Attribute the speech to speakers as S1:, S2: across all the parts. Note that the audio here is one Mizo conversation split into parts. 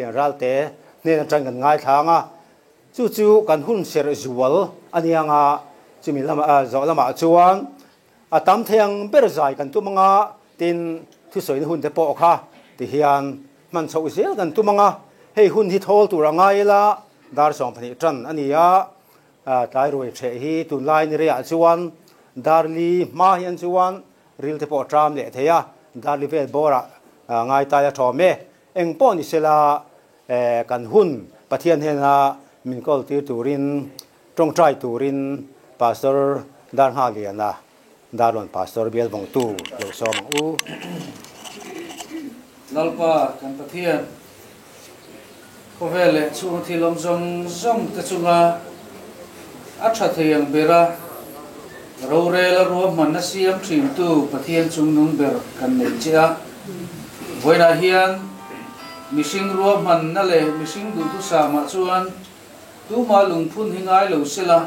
S1: Lallian Ralte hnen atang kan ngaithlang a, chu chu kan hun serh zual a nia nga, chumi lamah zawh lamah chuan a tam thei ang ber zai kan tum anga, tin thusawina hun te pawh kha ti hian hman chhoh zel kan tum anga, hei hun hi thawl tur a ngai ila dar 12 tan a ni a, tlai ruai ṭheh hi tunlai ni reiah chuan dar li hma hian chuan ril te pawh a ṭam leh thei a, dar li vel bawrah ngaitai a ṭhawm e. Eng pawh ni sela kan hun Pathian hnena min kawl tir turin ṭawngṭai turin Pastor Darnghaliana Darlawn Pastor bial vawngtu lo sawm ang u.
S2: Lalpa kan Pathian, khawvel leh chhung thil awm zawng zawng te chunga a tha thei ang bera rorel a ruahmanna siam thintu Pathian chungnung ber kan nei che a. Vawiinah hian mihring ruahmanna leh mihring duhthusam ah chuan tumah lungphun hi ngai lo sela,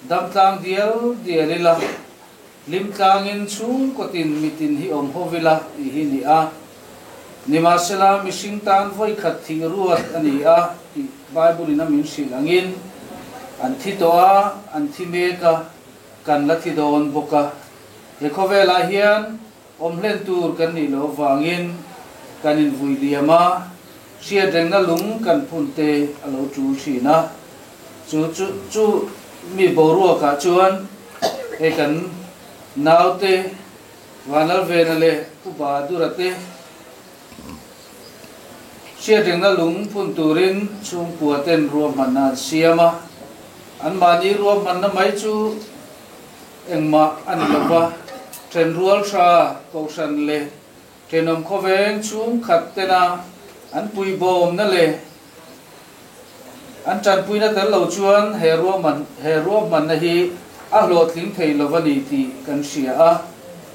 S2: Damtlang dial dial ila, hlimtlangin chhungkaw tin mitin hi awm ho ila tih hi ni a. Nimahsela, mihring tan vawikhat thih ruat a ni a tih Bible-in a min hrilh angin, an thi tawh a, an thi mek a, kan la thi dawn bawk a. He khawvelah hian awm hlen tur kan nih loh avangin kan invui liam a, hriatrengna lung kan phun te a lo tul thin a. Chu chu chu mi boruakah chuan hei kan naute Vanlalvena leh Pu Bahadura te hriatrengna lung phun turin chhungkua ten ruahmanna an siam a, anmahni ruahmanna mai chu engmah a ni lo va, thenrual tha kohhran leh thenawm khawveng chhungkhat tena an puibawmna leh An tanpuina tel lo chuan he ruahman he ruahmanna hi a hlawhtling thei lo a ni tih kan hria a.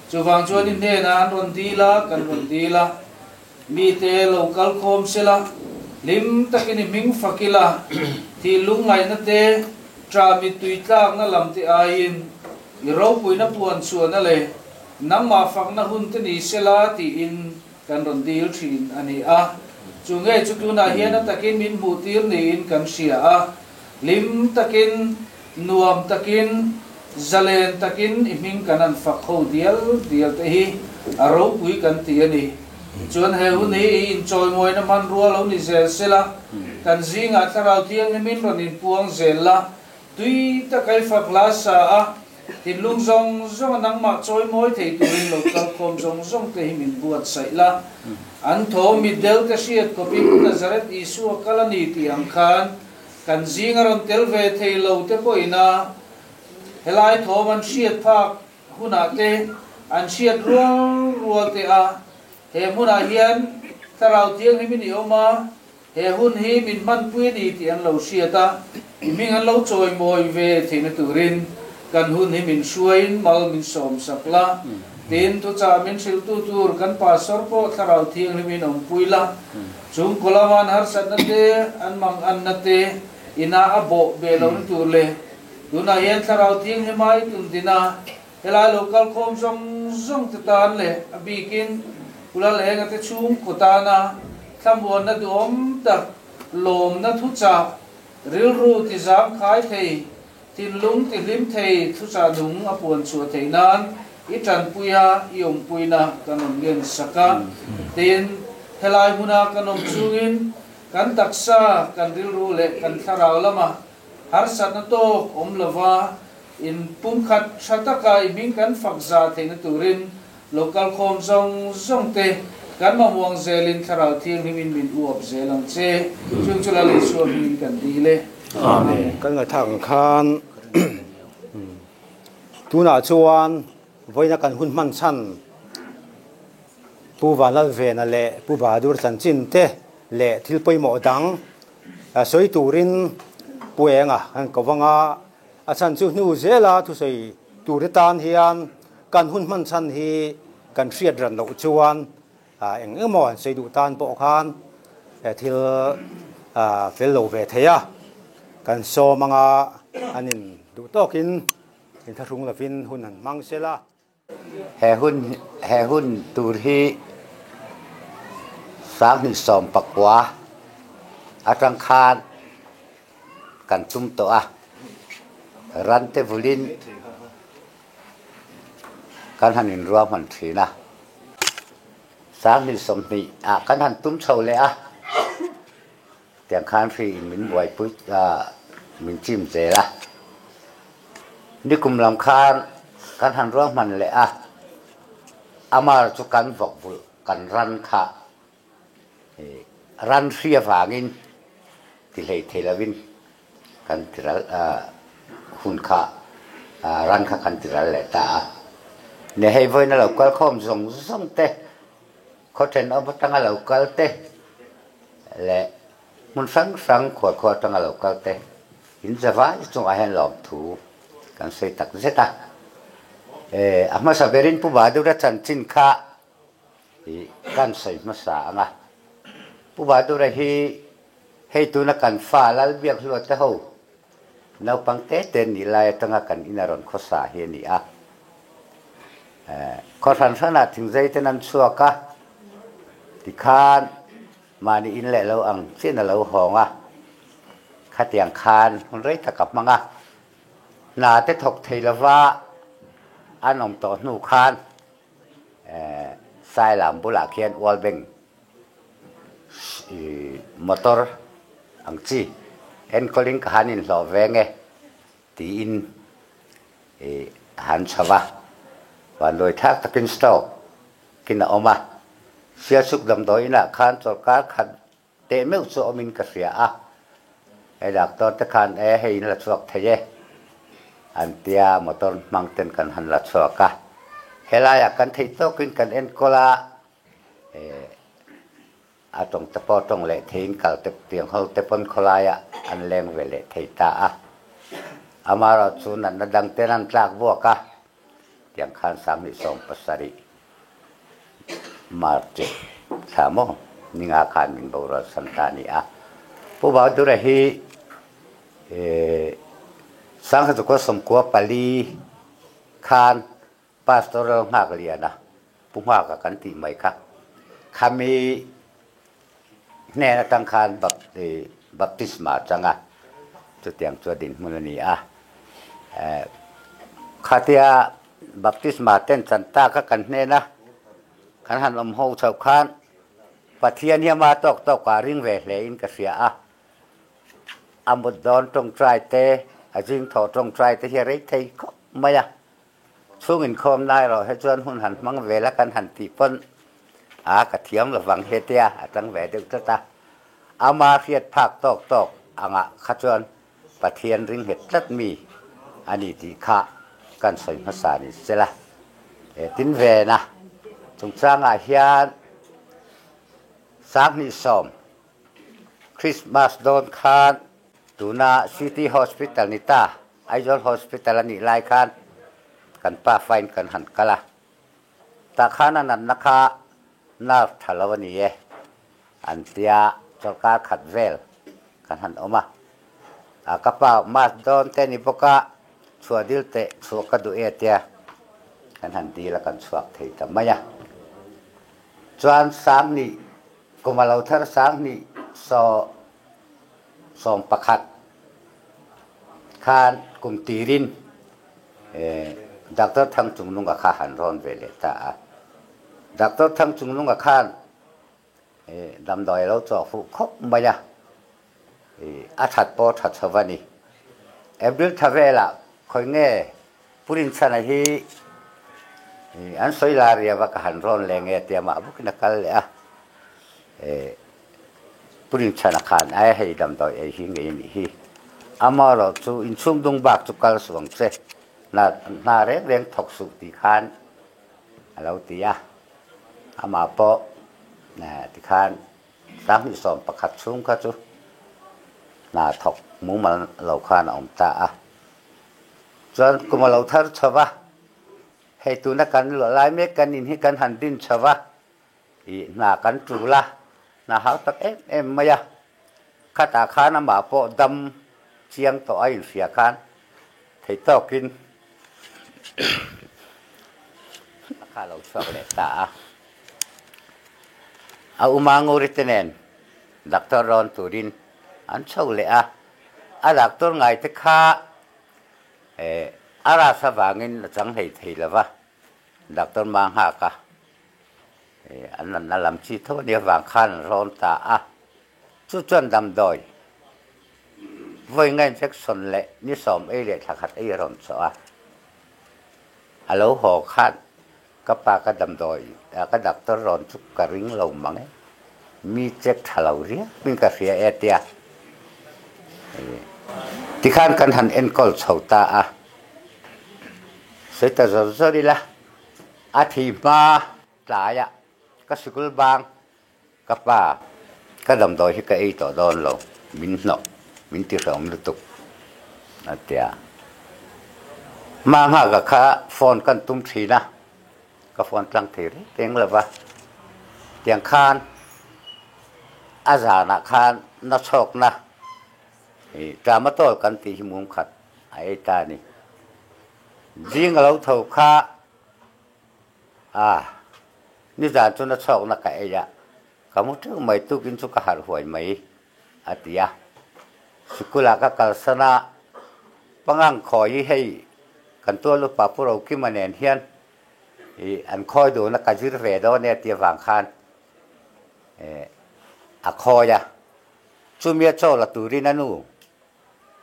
S2: Chuvang chuan i hnenah an rawn dil a, kan rawn dil a. Mite lo kal khawm sela, hlim takin i hming fak ila, thih lungngaihna te, ṭah mittui tlakna lam te aiin i ropuina puan chhuahna leh nangmah fakna hun te ni sela tiin Kan rawn dil thin a ni a, chu nge chu tunah hian a takin min hmuh tir niin kan hria a, hlim takin, nuam takin, zalen takin i hming kan han fak ho dial dial te hi a ropui kan ti a ni. Chuan he hun hi i inchawimawina hmanrua lo ni zel sela, kan zingah Thlarau Thianghlimin rawn inpuang zel la, Tui taka i fak hla sa a, thinlung zawng zawnga nangmah chawimawi thei turin lo kalkhawm zawng zawng te hi min buatsaih la. An thaw mitdel te hriat khawpin Nazareth Isua kal a ni tih ang khan kan zinga rawn tel ve thei lo te pawhin a helai thawm an hriat phak hunah te an hriat rual rual te a he hmunah hian Thlarau Thianghlimin i awm a, He hun hi min hmanpui a ni tih an lo hriat a, i hming an lo chawimawi ve theihna turin kan hun hi min hruaiin mal min sawmsak la. Tin, thuchah min hrilhtu tur kan pastor pawh Thlarau Thianghlimin awmpui la. Chhungkaw lama an harsatna te, an manganna te inah a bawh ve lohna tur leh tunah hian Thlarau Thianghlima i tundin a, helai lo kalkhawm zawng zawng te tan leh a bikin Pulalenga te chhungkaw tana Thlamuanna duhawm tak, lawmna thuchah, rilru tizam khai thei, thinlung tihlim thei thuchah nung a puan chhuah theih nan i tanpui a, i awmpuina kan rawn ngen sak a. Tin, helai hmuna kan awm chungin kan taksa, kan rilru leh kan thlarau lama harsatna tawk awm lova in pumkhat tha taka i hming kan fak za theihna turin Lo kal khawm zawng zawng te kan mamawh ang zelin Thlarau Thianghlimin min uap zel ang che. Chung chu Lal Isua hmingin kan dil e.
S1: Amen. Kan ngaihthak ang khan tunah chuan vawiina kan hun hman chhan Pu Vanlalvena leh Pu Bahadur chanchin te leh thil pawimawh dang sawi turin Pu Enga kan ko vang a, a chhan chu hnu zela thusawi tur te tan hian Kan hun hman chhan hi kan hriat ran loh chuan eng emaw an sawi duh tan pawh khan thil fel lo ve thei a, kan sawm anga an in duh tawkin inthlahrung lovin hun an hmang sel a.
S3: He hun he hun tur hi 2019. Atang khan kan tum tawh a, ran te vulin kan han inruahman thin a. 2020 ah kan han tum chho leh a, tiang khan hri in min buaipui min chim zel a. Nikum lam khan kan han ruahman leh a, amar chu kan vawk vulh kan ran kha Ran hri avangin ti hlei thei lovin kan ti ral hun kha ran kha kan ti ral leh ta a. Nia hei vawiin a lo kal khawm zawng zawng te, khaw thenawm atanga lo kal te leh hmun hrang hrang khualkhua atanga lo kal te in zavai chungah hian lawmthu kan sawi tak zet a. A hmasa berin Pu Bahadur-a chanchin kha Hi kan sawi hmasa ang a. Pu Bahadur-a hi hei tuna kan fa Lalbiak Hlua te ho naupang te te nih lai atanga kan ina rawn khawsa hi a ni a. Khaw hran hranah thingzei ten an chhuak a, tikhan mahni in leh lo ang chian a lo hawng a, khatiang khan hun rei tak a hmang a. Hna te thawk thei lova an awm tawh hnu khan Sailam bulah khian World Bank motor ang chi enkawlin ka han inhlawh ve nge tiin han chho a, vanduai thlak takin stock kin a awm a, Sialsuk damdawi inah khan chawlhkar khat Teh meuh chu awmin ka hria a, he doctor te khan e hei in la chhuak thei e an tia motor hmang ten kan han la chhuak a, helaiah kan theih tawkin kan enkawl a, a tawng te pawh tawng leh theiin kal te tiang ho te pawn khawlaiah an leng ve leh thei ta a, amaherawh chu natna dang ten an tlak buak a, tiang khan 2017 March thla maw ninga khan min boral san ta a ni a. Pu Bahadur-a hi 1994 khan Pastoral Nghakliana Pu Nghaka kan tih mai kha khami hnen atang khan baptisma a chang a, chutiang chu a dinhmun a ni a. Khatia baptisma ten chan ta kha kan hnen a, kan han awm ho chhoh khan Pathian hi ama tawk tawk ah ring ve hle in ka hria a. A mut dawn tawngtai te, a zing thawh tawngtai te hi a rei thei khawp mai a. Chhung inkhawm lai erawh he chuan hun han hmang vel a kan han tih pawn a ka thiam lovang hetia a tang ve deuh tlat a. Ama hriat phak tawk tawk angah kha chuan Pathian ring nghet tlat mi a ni tih kha kan sawi hmasa ni sela. He tin vena chungchangah hian 2010 Christmas dawn khan tuna City Hospital ni ta Aizawl Hospital a nih lai khan kan pa fain kan han kal a, tah khan a natna kha nerve tha lo a ni e an tia chawlhkar khat vel kan han awm a, a ka pa mask dawn te ni bawk a, chhuah dil teh chhuah ka duh e tia kan han dil a kan chhuak thei ta mai a. Chuan 2000 kum a lo thar 2011 khan kum tirin Doctor Thangchungnunga kha han rawn ve leh ta a. Doctor Thangchungnunga khan damdawi a lo chawh fuh khawp mai a, a that pawh tha chho a ni. April thla velah khawi nge Pu Rinchhana hi an sawi la riau a ka han rawn leh nge tia mah bawkin a kal leh a. Pu Rinchhana khan ai hei damdawi ei hi ngei a nih hi. Amaherawh chu inchhung dung bak chu kal suh ang che, hna hna reng reng thawk suh tih khan a lo ti a. Amah pawh tikhan 2011 chhung kha chu hna thawk mumal lo khan a awm ta a. Chuan kum a lo thar chho va, hei tuna kan luah lai mek kan in hi kan han din chho va, Ih, hna kan tul a, hna hau tak em em mai a. Khatah khan amah pawh dam chiang tawh a inhria khan thei tawkin a kha lo chhuak leh ta a. A uma nguri te nen doctor rawn turin. An chho leh a, a doctor ngai te kha a ras avangin a chang hlei thei lo va, doctor ma nghak a, an natna lam chi tho a nih avang khan an rawn ta a, chu chuan damdawi vawi nga injection leh ni sawm ei leh thla khat ei a rawn chawh a, a lo haw khan Ka pa ka damdawi ka doctor rawn chu ka ring lo mang e, mi check tha lo riau in ka hria e tia tikhan kan han enkawl chho ta a, sawi ta zawr zawr ila a thi hma tlaiah ka sikul bang Ka pa, ka damdawi hi ka ei tawh dawn lo, min hnawh, min ti hrehawm lutuk, a ti a. Hma nghaka kha phone kan tum thin a, ka phone tlang thei reng reng lo va. Tiang khan a zanah khan na chhawkna ih Tramadol kan tih hi mum khat a ei ta a ni. Zing a lo tho kha A, nizan chu na chhawkna ka ei a, ka mu teuh mai tukin chu ka harh huai mai, a ti a. Sikula ka kalsan a, Pangang khawi hi hei kan tual upa Pu Rokima nen hian ih an khawi dun a, ka zir ve dawn e a ti avang khan eh a khawi a. Chumi a chaw la turin a nu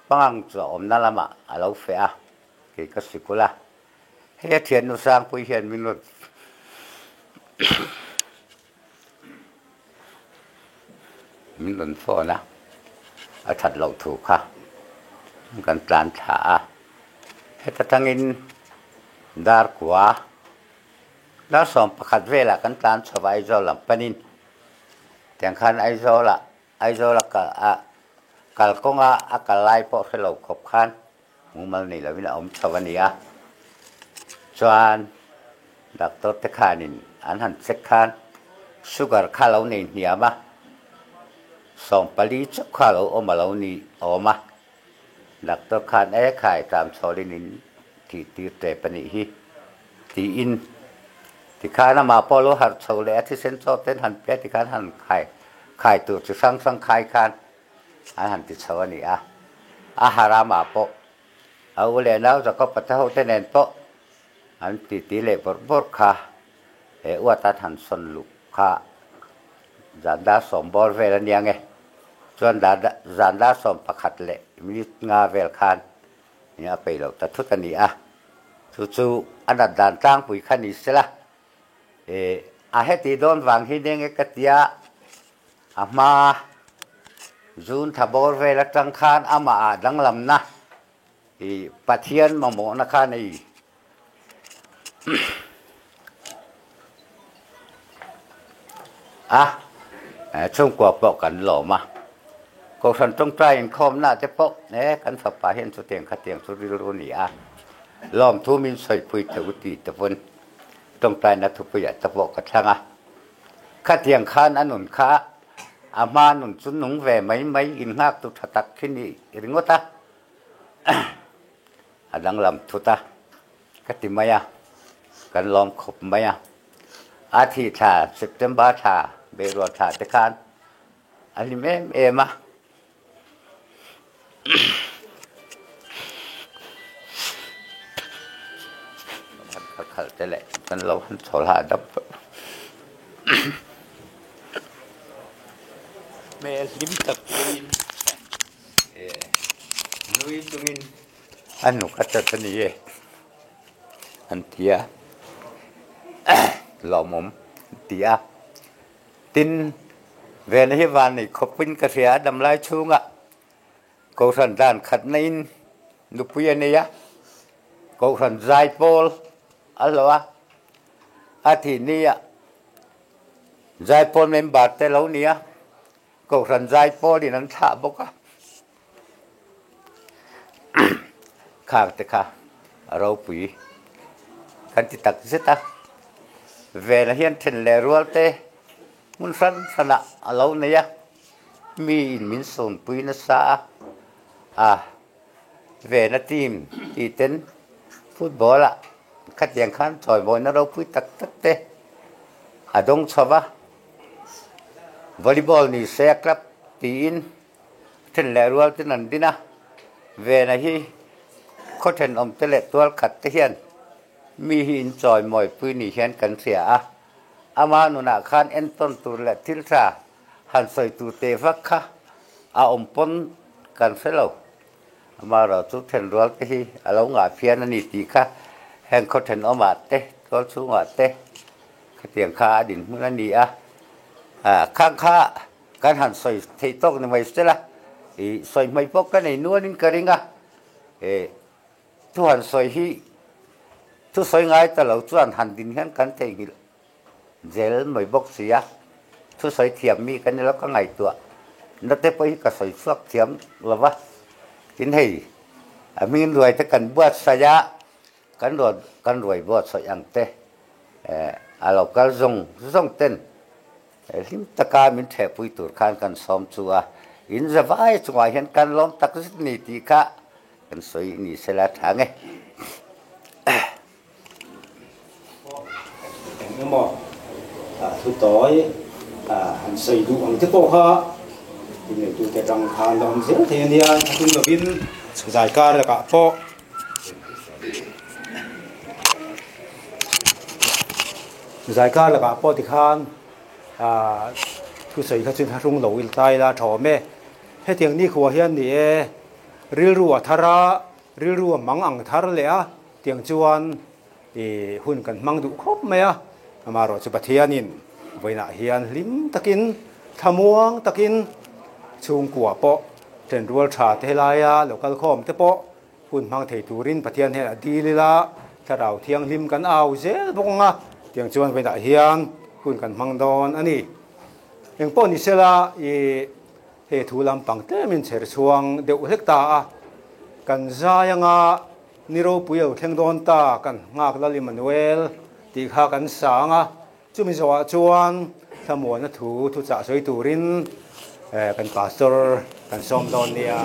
S3: Pangang chu a awmna lamah a lo feh a, kei ka sikul a. Hei a thiannu Sangpui hian min rawn min rawn phone a, a that loh thu kha kan tlan thla a. Heta tangin dar kua dar 11 velah kan tlan chho a Aizawl lam panin tiang khan Aizawlah Aizawla kal a kalkawnga a kal lai pawh hre lo khawp khan mumal nei lovin a awm chho a ni a. Chuan doctor te khanin an han check khan sugar kha lo nei hniam a, 14 chauh kha lo awm a lo ni awm a. Doctor khan e khai tlam chhawlin in tih tir tep a nih hi tiin tikhan amah pawh lo harh chho leh a thisen chaw ten han pe a tikhan han khai khai tur chi hrang hrang khai khan an han ti chho a ni a. A harh amah pawh a u leh nau Jacob-a te ho te nen pawh an titi leh bawrh bawrh kha he uat an han sawn luh kha zan dar sawm bawr vel a nia nge. Chuan zan dar 11 leh minute nga vel khan nia a peih loh ta thut a ni a. Chu chu a nat dan tlangpui kha ni sela e a heti dawn vang hi nia nge ka tia a hma June tha bawr vel atang khan amah ah danglamna i Pathian mamawhna kha nei A, chhungkua pawh kan lawm a, Kohhran tawngtai inkhawmna te pawh e kan fapa hian chutiang khatiang chu rilru a ni a, lawmthu min sawipui teh u tih te pawn tawngtaina thupuiah te pawh ka thlang a. Khatiang khan a nun kha a hma nun chu nung ve mai mai innghak tu tha tak khi ni ringawt a, a danglam thut a. Ka ti mai a, kan lawm khawp mai a. A thih thla September thla Beihrual thla te khan a hlim em em a. Han kal khalh te leh kan lo han chhawl hahdam tawh. Hmel hlim tak pawhin nui chungin A nuk a chat a ni e, an ti a, lawmawm an ti a. Tin, Vena hi van nei khawpin ka hria a, damlai chhungah Kohhran dan khatna in nupui a nei a, Kohhran zaipawl a hlawh a, a thih niah zaipawl member te lo ni a, Kohhran zaipawlin an thlah bawk a, khang te kha a ropui kan ti tak zet a. Vena hian then leh rual te hmun hran hranah a lo nei a, mi in min sawnpui nasa a, a Vena team tih ten football ah khatiang khan chawimawina ropui tak tak te a dawng chho va. Volleyball ni se a club tiin Then leh rual ten an din a, Vena hi khaw thenawm te leh tual khat te hian mi hi in chawi mawi pui ni hian kan hria a, ama nunah khan entawn tur leh thil tha han sawi tur teh vak kha a awm pawn kan hre lo. Amaherawh chu thenrual te hi a lo ngah phian a ni tih kha heng khaw thenawmah te, tual chhungah te khatiang kha a dinhmun a ni a, khang kha Kan han sawi theih tawk ni mai sela, i sawi hmai pawh ka nei nualin ka ring a, e thu han sawi hi thu sawi ngai ta lo chuan han din hian kan theihnghilh zel mai bawk si a, thu sawi thiam mi ka ni lo ka ngaihtuah na te pawh hi ka sawi chhuak thiam lo va, tin hei a hming ruai te kan buatsaih a, kan ruat kan ruai buatsaih ang te a lo kal zawng zawng ten Hlim taka min thehpui tur khan kan sawm chu a, in zavai chungah hian kan lawm tak zet ni tih kha kan sawi ni sela tha nge.
S1: Eng emaw thu tawi han sawi duh ang te pawh kha inneitute atang khan la awm zel thei a nia, thlahlum lovin zai kar lakah pawh Zai kar lakah pawh tikhan thusawi kha chu thlahrung lo ila tlai ila a tha awm e. Hetiang nikhua hian ni e, rilru a thar a, rilru a hmang ang thar leh a, tiang chuan i hun kan hmang duh khawp mai a. Amaherawh chu Pathianin vawiinah hian hlim takin, thlamuang takin chhungkua pawh thenrual tha te helaia lo kal khawm te pawh Hun hmang thei turin Pathian hian a dil ila, Thlarau Thianghlim kan au zel bawk ang a, tiang chuan vawiinah hian hun kan hmang dawn a ni. Engpawh ni sela i he thu lampang tlemin chher chhuang deuh hlek ta a, kan zai anga ni ropui a lo thleng dawn ta, kan nghak Lal Immanuel tih kha kan sa ang a, Chumi zawhah chuan thlamuanna thu thuchah sawi turin kan pastor kan sawm dawn nia.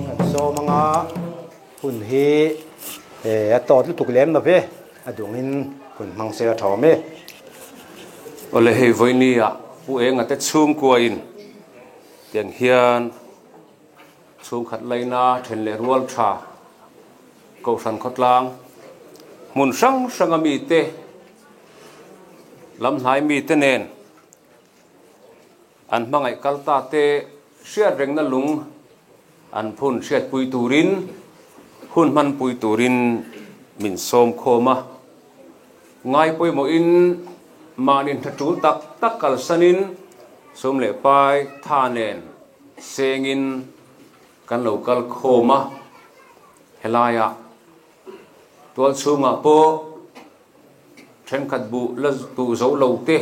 S1: Kan sawm anga hun hi a tawt lutuk lem lo ve, a dungin hun hmang se a tha awm e.
S4: Awle hei vawinia Pu Enga te chhungkuain tiang hian Chhungkhat laina then leh rual tha Kohhran khawtlang hmun hrang hranga mite lamhnai mite nen an hmangaih kal ta te hriat rengna lung an phun hriatpui turin hun hmanpui turin min sawm khawm a. Ngai pawimawhin mahni hna tul tak tak kalsanin sum leh pai tha nen Sengin kan lo kal khawm a, helaiah tual chhungah pawh thenkhat buh la duh zo lo te,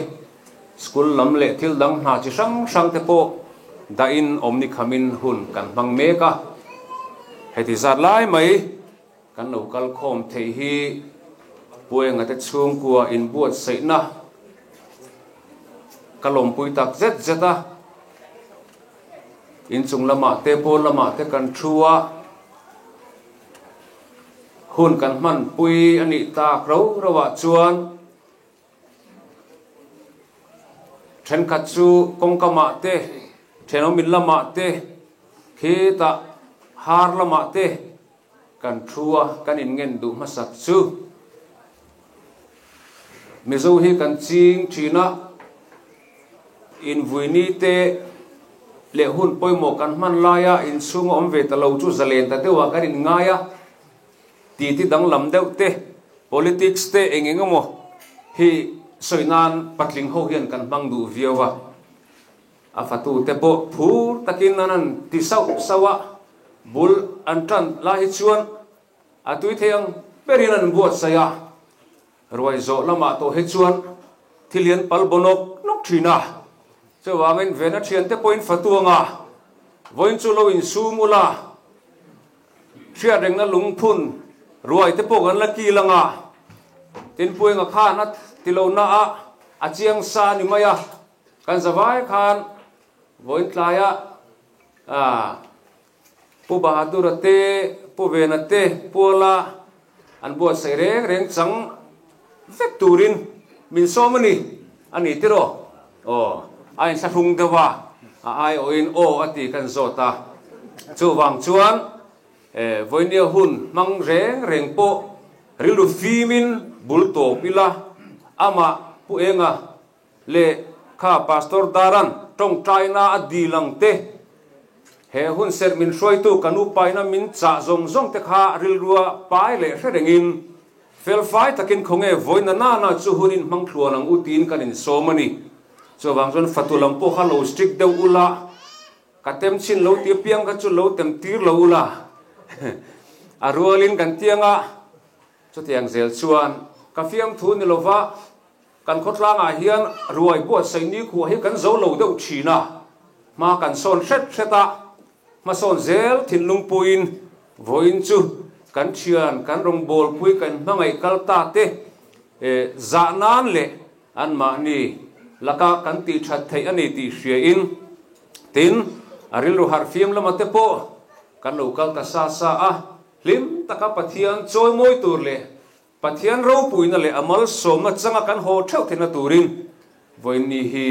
S4: school lam leh thil dang hna chi hrang hrang te pawh dahin awmni khamin hun kan hmang mek a. Heti zat lai mai kan lo kal khawm theih hi Puenga te chhungkua inbuatsaihna ka lawmpui tak zet zet a. Inchung lamah te pawn lamah te kan thu a, hun kan hmanpui a nih tak ro ro ah chuan thenkhat chu kawngkamah te, thenawm in lamah te, khitah har lamah te kan thu a, kan inngen duh hmasak chu Mizo hi kan ching thin a, invuini te leh hun pawimawh kan hman laia inchhung a awm ve ta lo chu zalen ta deuhah kan inngai a, titi danglam deuh te, politics te eng eng emaw hi sawi nan patling ho hian kan hmang duh viau a. A fatute pawh phur takin an han ti sauh sauh a, bul an tan lai hi chuan a tui thei ang berin an buatsaih a, ruai zawh lamah tawh hi chuan thil hi an pal baw nawk nawk thin a, chuvangin Vena thiante pawhin fatu anga vawiin chu lo insum ula, hriatrengna lungphun ruai te pawh kan la kil anga. Tin Puenga khan a ti lo na a, a chiang sa a ni mai a, kan zavai khan vawiin tlaia Pu Bahadura te, Pu Vena te puala an buatsaih reng reng chang vek turin min sawm a ni, a ni tiraw? Aw, a inthlahrung deuh a, a aiawhin aw a ti kan zawt a, chuvang chuan vawinia hun hmang reng reng pawh rilru fimin bul tawp ila, amah Pu Enga Leh kha Pastor Daran tawngtaina a dil ang te, he hun serh min hruaitu kan upaina min chah zawng zawng te kha rilrua pai leh hre rengin felfai takin khawnge vawiina nana chu hun in hmang thluan ang u tiin kan insawm a ni. Chuvang chuan fatu lam pawh kha lo strict deuh ula, ka tem chin lo ti apiang kha chu lo tem tir lo ula, a rualin kan tianga chutiang zel chuan ka fiamthu ni lova, Kan khawtlangah hian ruai buatsaih nikhua hi kan zo lo deuh thin a, hma kan sawn hret hret a, hmasawn zel thinlung puiin vawiin chu kan thian, kan rawngbawlpui, kan hmangaih kal ta te zah nan leh anmahni laka kan tih that theih a ni tih hriain tin a rilru harh fiam lama te pawh kan lo kal ta sa sa a, hlim taka Pathian chawimawi tur leh Pathian ropuina leh a malsawmna changa kan haw theuh theihna turin vawiinni hi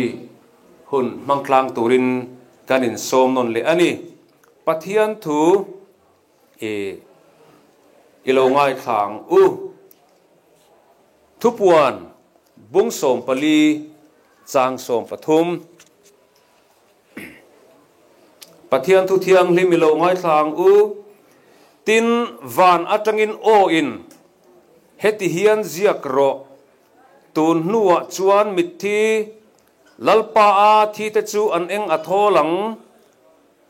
S4: hun hmang tlang turin kan insawm nawn leh a ni. Pathian thu i i lo ngaithla ang u. Thupuan bung 14 chang 13. Pathian thu thianghlim i lo ngaithla ang u. Tin, van atangin aw in, Heti hian ziak rawh, tun hnuah chuan mitthi, Lalpa a thite chu an eng a thawl ang,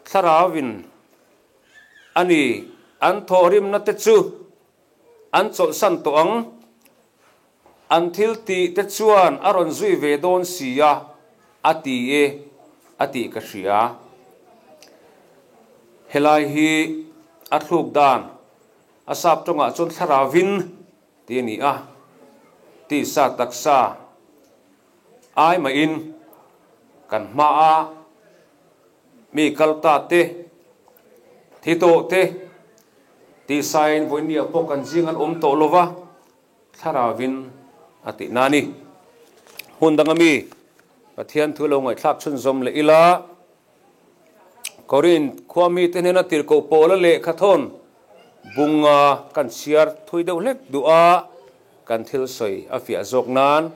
S4: thlarauin a ni, an thawhrimna te chu an chawlhsan tawh ang, an thil tih te chuan a rawn zui ve dawn si a, a ti e, a tih ka hria. Helai hi a thluk dan a sap tawngah chuan thlarauvin tih a ni a, tisa taksa ai mahin kan hmaa mi kal ta te, thi tawh te, Tisain vawinia pawh kan zing an awm tawh lova, thlarauvin a tih na a ni. Hmun danga mi Pathian thu lo ngaihthlak chhunzawm leh ila, Korinth khua mite hnena tirhkoh Paula lehkha thawn bunga kan chhiar thui deuh hlek duh a, kan thil sawi a fiah zawk nan.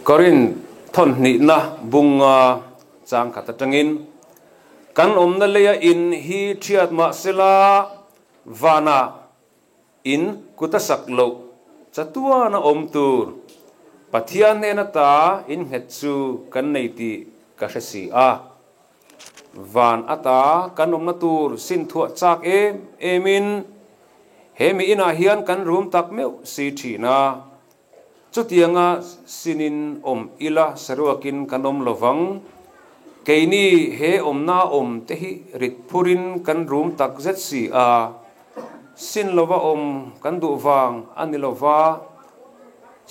S4: Korinth thawnhnihna bunga chang khat atangin kan awmna leia in hi thiat mahsela vanah in kut a sak loh chatuan a awm tur Pathian hnena ta in nghet chu kan nei tih ka hre si a. Van ata kan awmna tur sin thuah chak em emin he mi inah hian kan rum tak meuh si thin a. Chutianga sinin awm ila saruakin kan awm lovang. Keini he awmna awm te hi rit phurin kan rum tak zet si a. Sin lova awm kan duh vang a ni lova,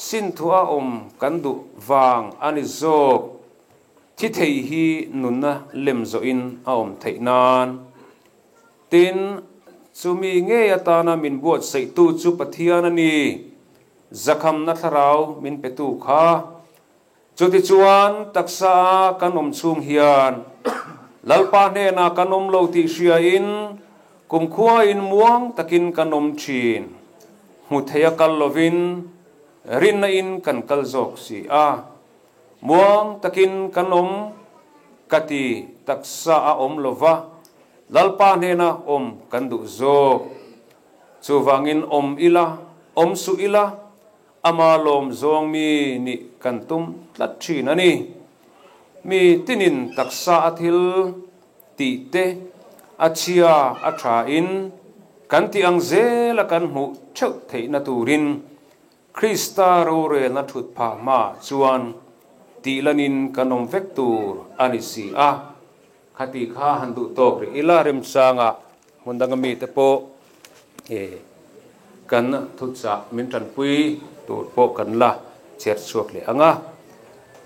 S4: sin thuah awm kan duh vang a ni zawk. Thi thei hi nunna lem zawhin a awm theih nan. Tin, chumi ngei atana min buatsaihtu chu Pathian a ni, zakhamna thlarau min petu kha. Chutichuan, taksa a kan awm chhung hian Lalpa hnenah kan awm lo tih hriain kumkhuain muang takin kan awm thin. Hmu theia kal lovin rinna in kan kal zawk si a. Muang takin kan awm ka ti taksa a awm lova, Lalpa hnena awm kan duh zawk. Chuvangin awm ila, awm suh ila, ama lawm zawng mi nih kan tum tlat thin a ni. Mi tinin taksa a thil tih te, a chhia a tha in kan tih ang zela kan hmuh theuh theihna turin Krista rorelna thut phah hmaah chuan Tih lanin kan awm vek tur a ni si a, khati kha han duh tawk rih ila remchanga hmun danga mite pawh kan thuchah min tanpui tur pawh kan la chhiar chhuak leh ang a.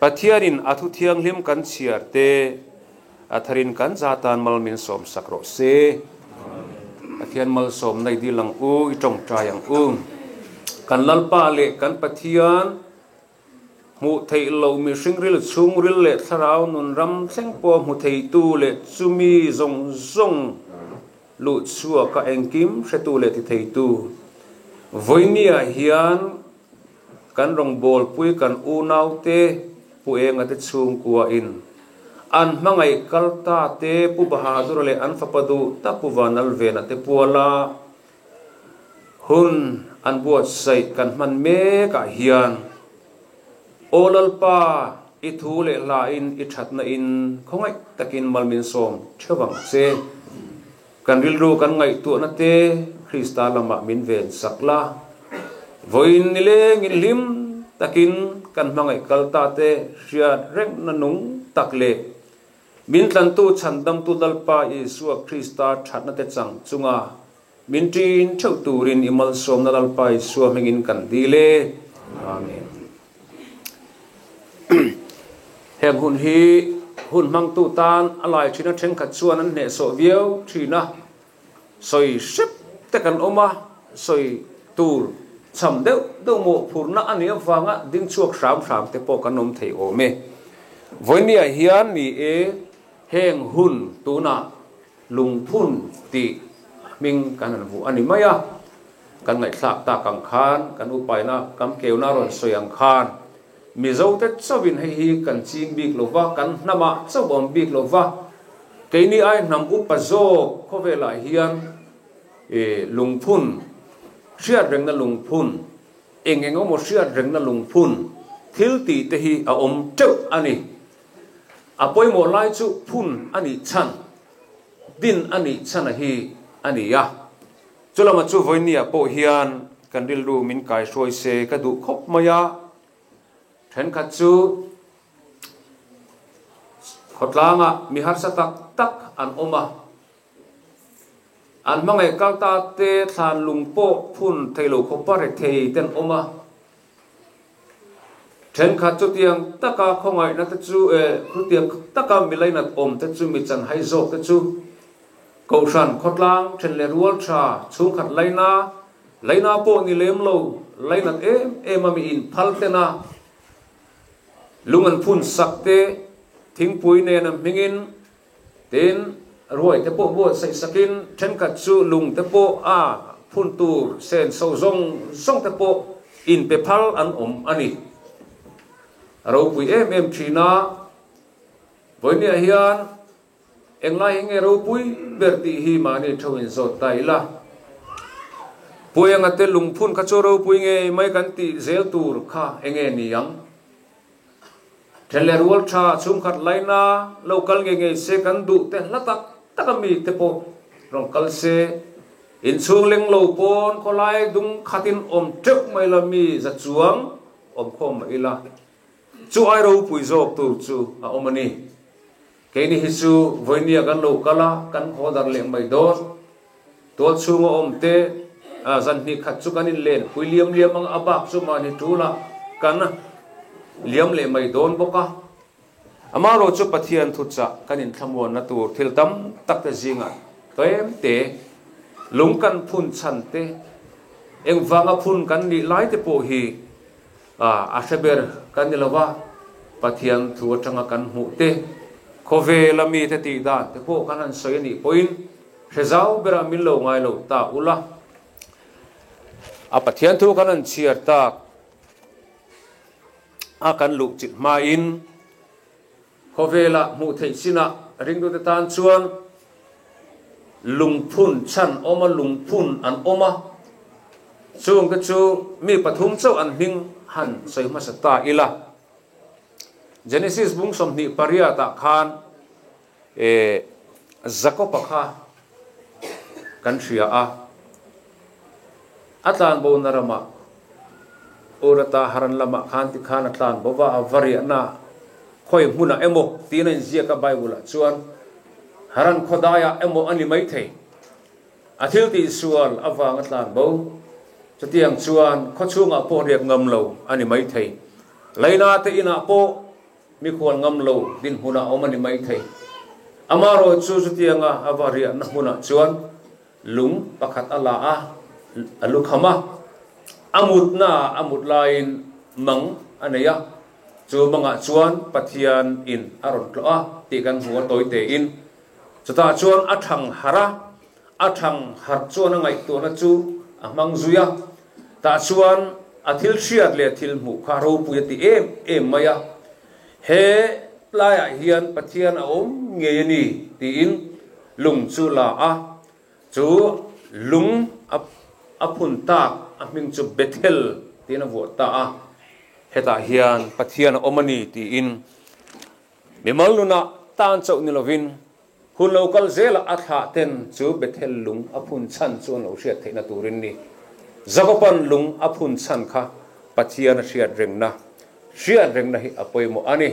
S4: Pathianin a thu thianghlim kan chhiar te a tharin kan za tan mal min sawm sak rawh se. Pathian malsawmna i dil ang u, i tawngtai ang u. Kan Lalpa leh kan Pathian Hmuh theih loh mihring ril chhungril leh thlarau nun ram thleng pawh hmu theitu leh chumi zawng zawng luh chhuaka engkim hretu leh ti theitu Vawinia hian kan rawngbawlpui kan unaute Pu Enga te chhungkuain an hmangaih kal ta te Pu Bahadur leh an fapa duh tak Pu Vanalvena te puala Hun an buatsaih kan hman mekah hian Aw Lalpa, i thu leh hlain i thatna in khawngaih takin mal min sawm theuh ang che. Kan rilru kan ngaihtuahna te Krista lamah min ven sak la. Vawiin nilengin hlim takin kan hmangaih kal ta te hriat rengna nung tak leh Min tlantu Chhandamtu Lalpa Isua Krista thatna te chang chunga min ṭin theuh turin i malsawmna Lalpa Isua hmingin kan dil e. Amen. Heng hun hi hun hmangtu tan a lai ṭhina ṭhenkhat chuan an hnehsawh viau ṭhin a, sawi hrep te kan awm a, sawi tur cham deuh deuh mawhphurhna a nih avanga ding chhuak hram hram te pawh kan awm thei awm e. Vawinia hian ni e, heng hun tunah lungphun tih hming kan han vuah a ni mai a, kan ngaihthlak tak ang khan, kan upaina kam keuna rawn sawi ang khan Mizote chauhin hei hi kan ching bik lo va, kan hnamah chauh awm bik lo va, keini ai hnam upa zawk khawvelah hian e lungphun, hriat rengna lungphun, eng eng emaw hriat rengna lungphun thil tih te hi a awm teuh a ni. A pawimawh lai chu phun a nih chhan, din a nih chhan a hi a ni a. Chulama chu vawinia pawh hian kan rilru min kaihruai se ka duh khawp mai a, thenkhat chu khawtlangah mi harsa tak tak an awm a, an hmangaih kal ta te thlan lung pawh phun thei lo khawpa rethei te an awm a, thenkhat chutiang taka khawngaihna te chu eh chutiang taka mi lainat awm te chu mi chanhai zawk te chu Kohhran khawtlang then leh rual tha chhungkhat laina, laina pawh ni lem lo, lainat em em a mi in phal ten a, lung an phun sak te, thingpui nen an hmingin, tin ruai te pawh buatsaih sakin thenkhat chu lung te pawh a phun tur sen so zawng zawng te pawh in pe phal an awm a ni. A ropui em em thin a, vawinia hian Englai hi nge ropui ber tih hi mahni theuh in zawt ta ila. Puianga te lungphun kha chu ropui ngei mai kan tih zel tur kha enge ni ang? Then leh rual tha chhungkhat laina lo kal ngei ngei se kan duh te hla tak tak a mi te pawh rawn kal se, inchhung leng lo pawn khawlai dung khatin awm teuh mai la mi za chuang awm khawm mah ila chu ai ropui zawk tur chu a awm a ni. Keini hi chu vawinia kan lo kal a, kan haw dar leh mai dawn. Tual chhunga awm te zan hnih khat chu kan inlen pui liam liam ang a, bak chu mahni tul a kan liam leh mai dawn bawk a. Amaherawh chu Pathian thuchah kan inthlamuanna tur thil tam tak te zingah tlem te, lung kan phun chhan te, engvanga phun kan nih lai te pawh hi A hre ber kan ni lova, Pathian thu atanga kan hmuh te, khawvela mite tih dan te pawh kan han sawi a nih pawhin hre zau berah min lo ngai lo ta ula. A Pathian thu kan han chhiar tak a kan luh chilh hmain khawvela hmuh theih chinah ringtute tan chuan Lungphun chhan awm a, lungphun an awm a, chungte chu mi pathum chauh an hming han sawi hmasa ta ila. Genesis bung 28 ah khan e Jakob-a kha kan hria a, a tlanbo na ramah Urata Haran lamah khan tikhan a tlanbo va, a va riahna. Khawi hmunah emaw tiin a inziak a Bible-ah chuan Haran khawdaiah emaw a ni maithei. A thil tihsual avanga tlan bo. Chutiang chuan khawchhungah pawh riak ngam lo a ni maithei. Laina te inah pawh mikhual ngam lo dinhmunah a awm a ni maithei. Amaherawh chu chutianga a va riahna hmunah chuan lung pakhat a la a, a lukham a. A mutnaah a mut laiin mang a nei a. Chu mangah chuan Pathian in a rawn tlawh a tih kan hmu a tawi tein. Chutah chuan a thang harh a, a thang harh chuan a ngaihtuahna chu a hmang zui a. Tah chuan a thil hriat leh thil hmuh kha ropui a ti em em mai a. He laiah hian Pathian a awm ngei a ni tiin lung chu la a. Chu lung a phun tak a hming chu Bethel tiin a vuah ta a. Hetah hian Pathian a awm a ni tiin mimal nunah tan chauh ni lovin hun lo kal zelah a thlah ten chu Bethel lung a phun chhan chu an lo hriat theihna turin ni. Jakoban lung a phun chhan kha Pathian a hriat rengna, hriat rengna hi a pawimawh a ni.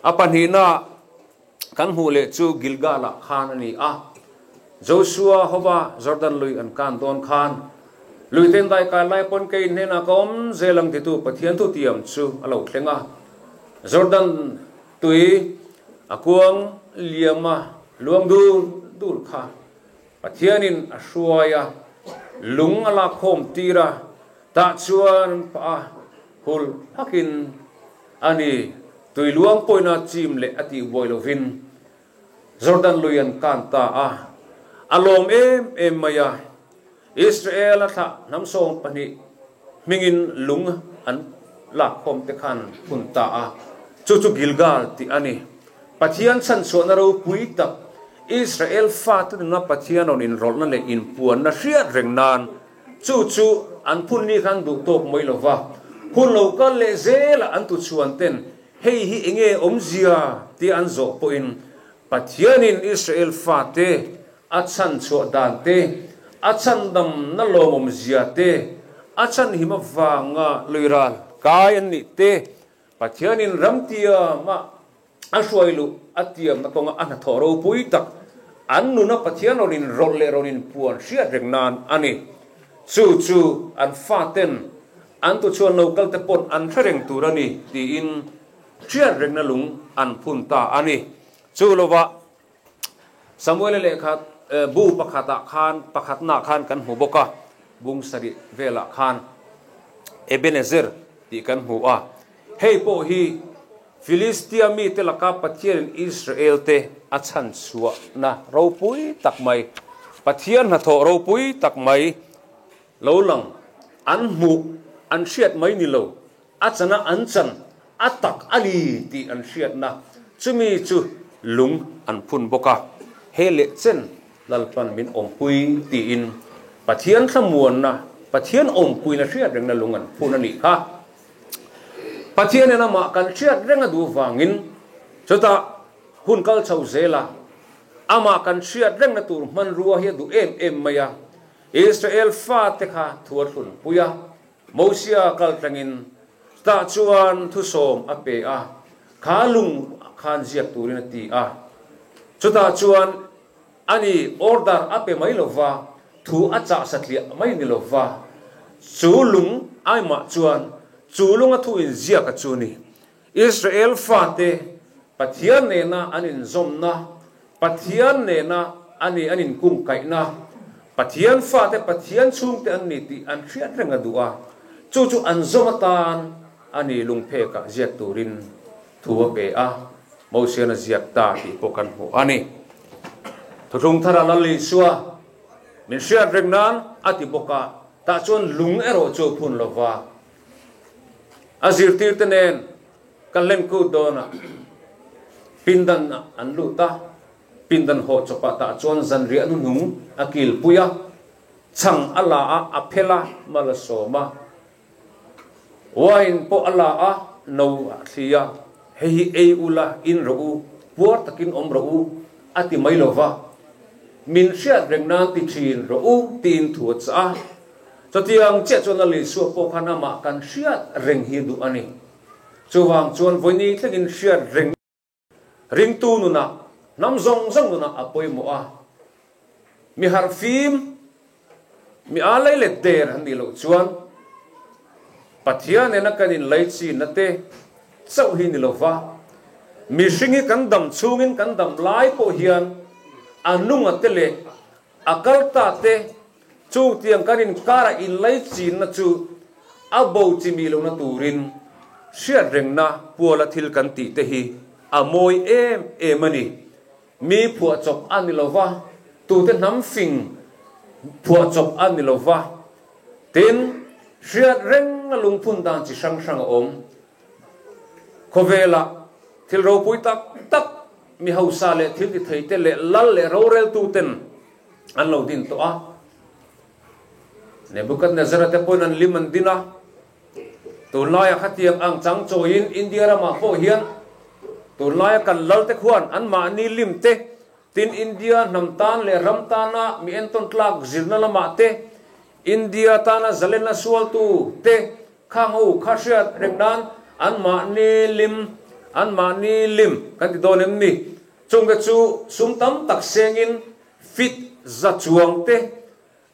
S4: A pahnihna. Kan hmuh leh chu Gilgal-ah khan a ni a. Joshua hova Jordan lui an kan dawn khan, Lui ten dai kai lai pawn kei hnenah ka awm zel ang titu Pathian thutiam chu a lo thleng a. Jordan tui a kuang liam a luang dur dur kha Pathianin a hruai a, lung a lak khawm tir a, tah chuan an pah a, hul hakin a ni. Tui luang pawina chim leh a tih buai lovin Jordan lui an kan ta a, a lawm em em mai a. Israel a thlah hnam 12 hmingin lung an lak khawm te khan phun ta a, chu chu Gilgal tih a ni. Pathian chhanchhuahna ropui tak, Israel fate nuna Pathian rawn inrawlhna leh inpuanna hriat reng nan chu chu an phun ni khan duh tawk mai lo va, hun lo kal leh zelah an tuchhuan ten hei hi enge awmzia tia an zawh pawhin Pathianin Israel fate a chhanchhuah dan te, a chhandamna lawmawmzia te, a chhanhim avanga luiral kai an nih te, Pathianin ramtiama a hruai luh a tiamna kawnga a hnathawh ropui tak an nuna Pathian rawn inrawlh leh rawn inpuan hriat reng nan a ni. Chu chu an faten an tuchhuan lo kalte pawn an hre reng tur a ni tiin hriat rengna lung an phun ta a ni. Chu lova Samuela lehkha bu pakhatah khan pakhatnaah khan kan hmu bawk a, bung sarih velah khan Ebenezer tih kan hmu a. Hei pawh hi Filistia mite laka Pathianin Israelte a chhan chhuahna ropui tak mai, Pathian hnathawh ropui tak mai lo lang an hmuh, an hriat mai ni lo, a chana an chan a tak a ni tih an hriatna chumi chu lung an phun bawk a, he leh chen Lalpan min awmpui tiin Pathian thlamuanna, Pathian awmpuina hriat rengna lung an phun a nih kha. Pathianin amah kan hriat reng a duh vangin chutah hun kal chho zela amah kan hriat rengna tur hmanrua hi a duh em em mai a. Israel fate kha thu a thlunpui a, Mosia kal tlangin chutah chuan thusawm a pe a, kha lung khan ziak turin a ti a. Chutah chuan ani order a pe mai lova, thu a chah satliah mai ni lova, chu lung aimah chuan chu lunga thu inziak a chu ni. Israel fate Pathian nena an inzawmna, Pathian nena ani an inkungkaihna, Pathian fate Pathian chhungte an ni tih an hriat reng a duh a, chu chu an zawm atan ani lungphekah ziak turin thu a pe a, Mosian a ziak ta tih pawh kan hmu a ni. Thuthlung thara Lal Isua min hriat reng nan a ti bawk a, tah chuan lung erawh chu a phun lo va. A zirtirte nen kan len kut dawn a, pindan ah an lut a, pindan haw chawpah tah chuan zanriah hnuhnung a kilpui a, chhang a la a, a phel a, mal a sawm a. Wine pawh a la a, no a thli a, Hei hi ei ula, in rawh u, puar takin awm rawh u, a ti mai lo va, Min hriat reng nan ti thin rawh u, tiin thu a chah a. Chutiang chiah chuan a Lisua pawh khan amah kan hriat reng hi duh a ni. Chuvang chuan vawini thlengin hriat reng ringtu nunah, hnam zawng zawng nunah a pawimawh a. Mi harhfim, mi a lei let der an nih loh chuan Pathian nena kan inlaichinna te chauh hi ni lova, mihring hi kan dam chhungin kan dam lai pawh hian a nunga te leh a kal ta te chutiang kan inkara inlaichinna chu a bo chimi lohna turin hriatrengna puala thil kan tih te hi a mawi em em a ni. Mi phuahchawp a ni lova, tute hnam fing phuahchawp a ni lova. Tin, hriatrengna lungphun dan chi hrang hrang a awm. Khawvelah thil ropui tak tak mi hausa leh thil ti theite leh lal leh roreltuten an lo din tawh a. Nebuchadnezzar-a te pawhin an lim an din a. Tunlaia khatiang ang chang chawiin India ramah pawh hian tunlaia kan lalte khuan anmahni lim te, tin India hnam tan leh ram tana mi entawn tlak zirna lamah te, India tana zalenna sualtu te khang ho kha hriat reng nan anmahni lim, anmahni lim kan ti dawn em ni? Chungte chu sum tam tak sengin fit za chuang te,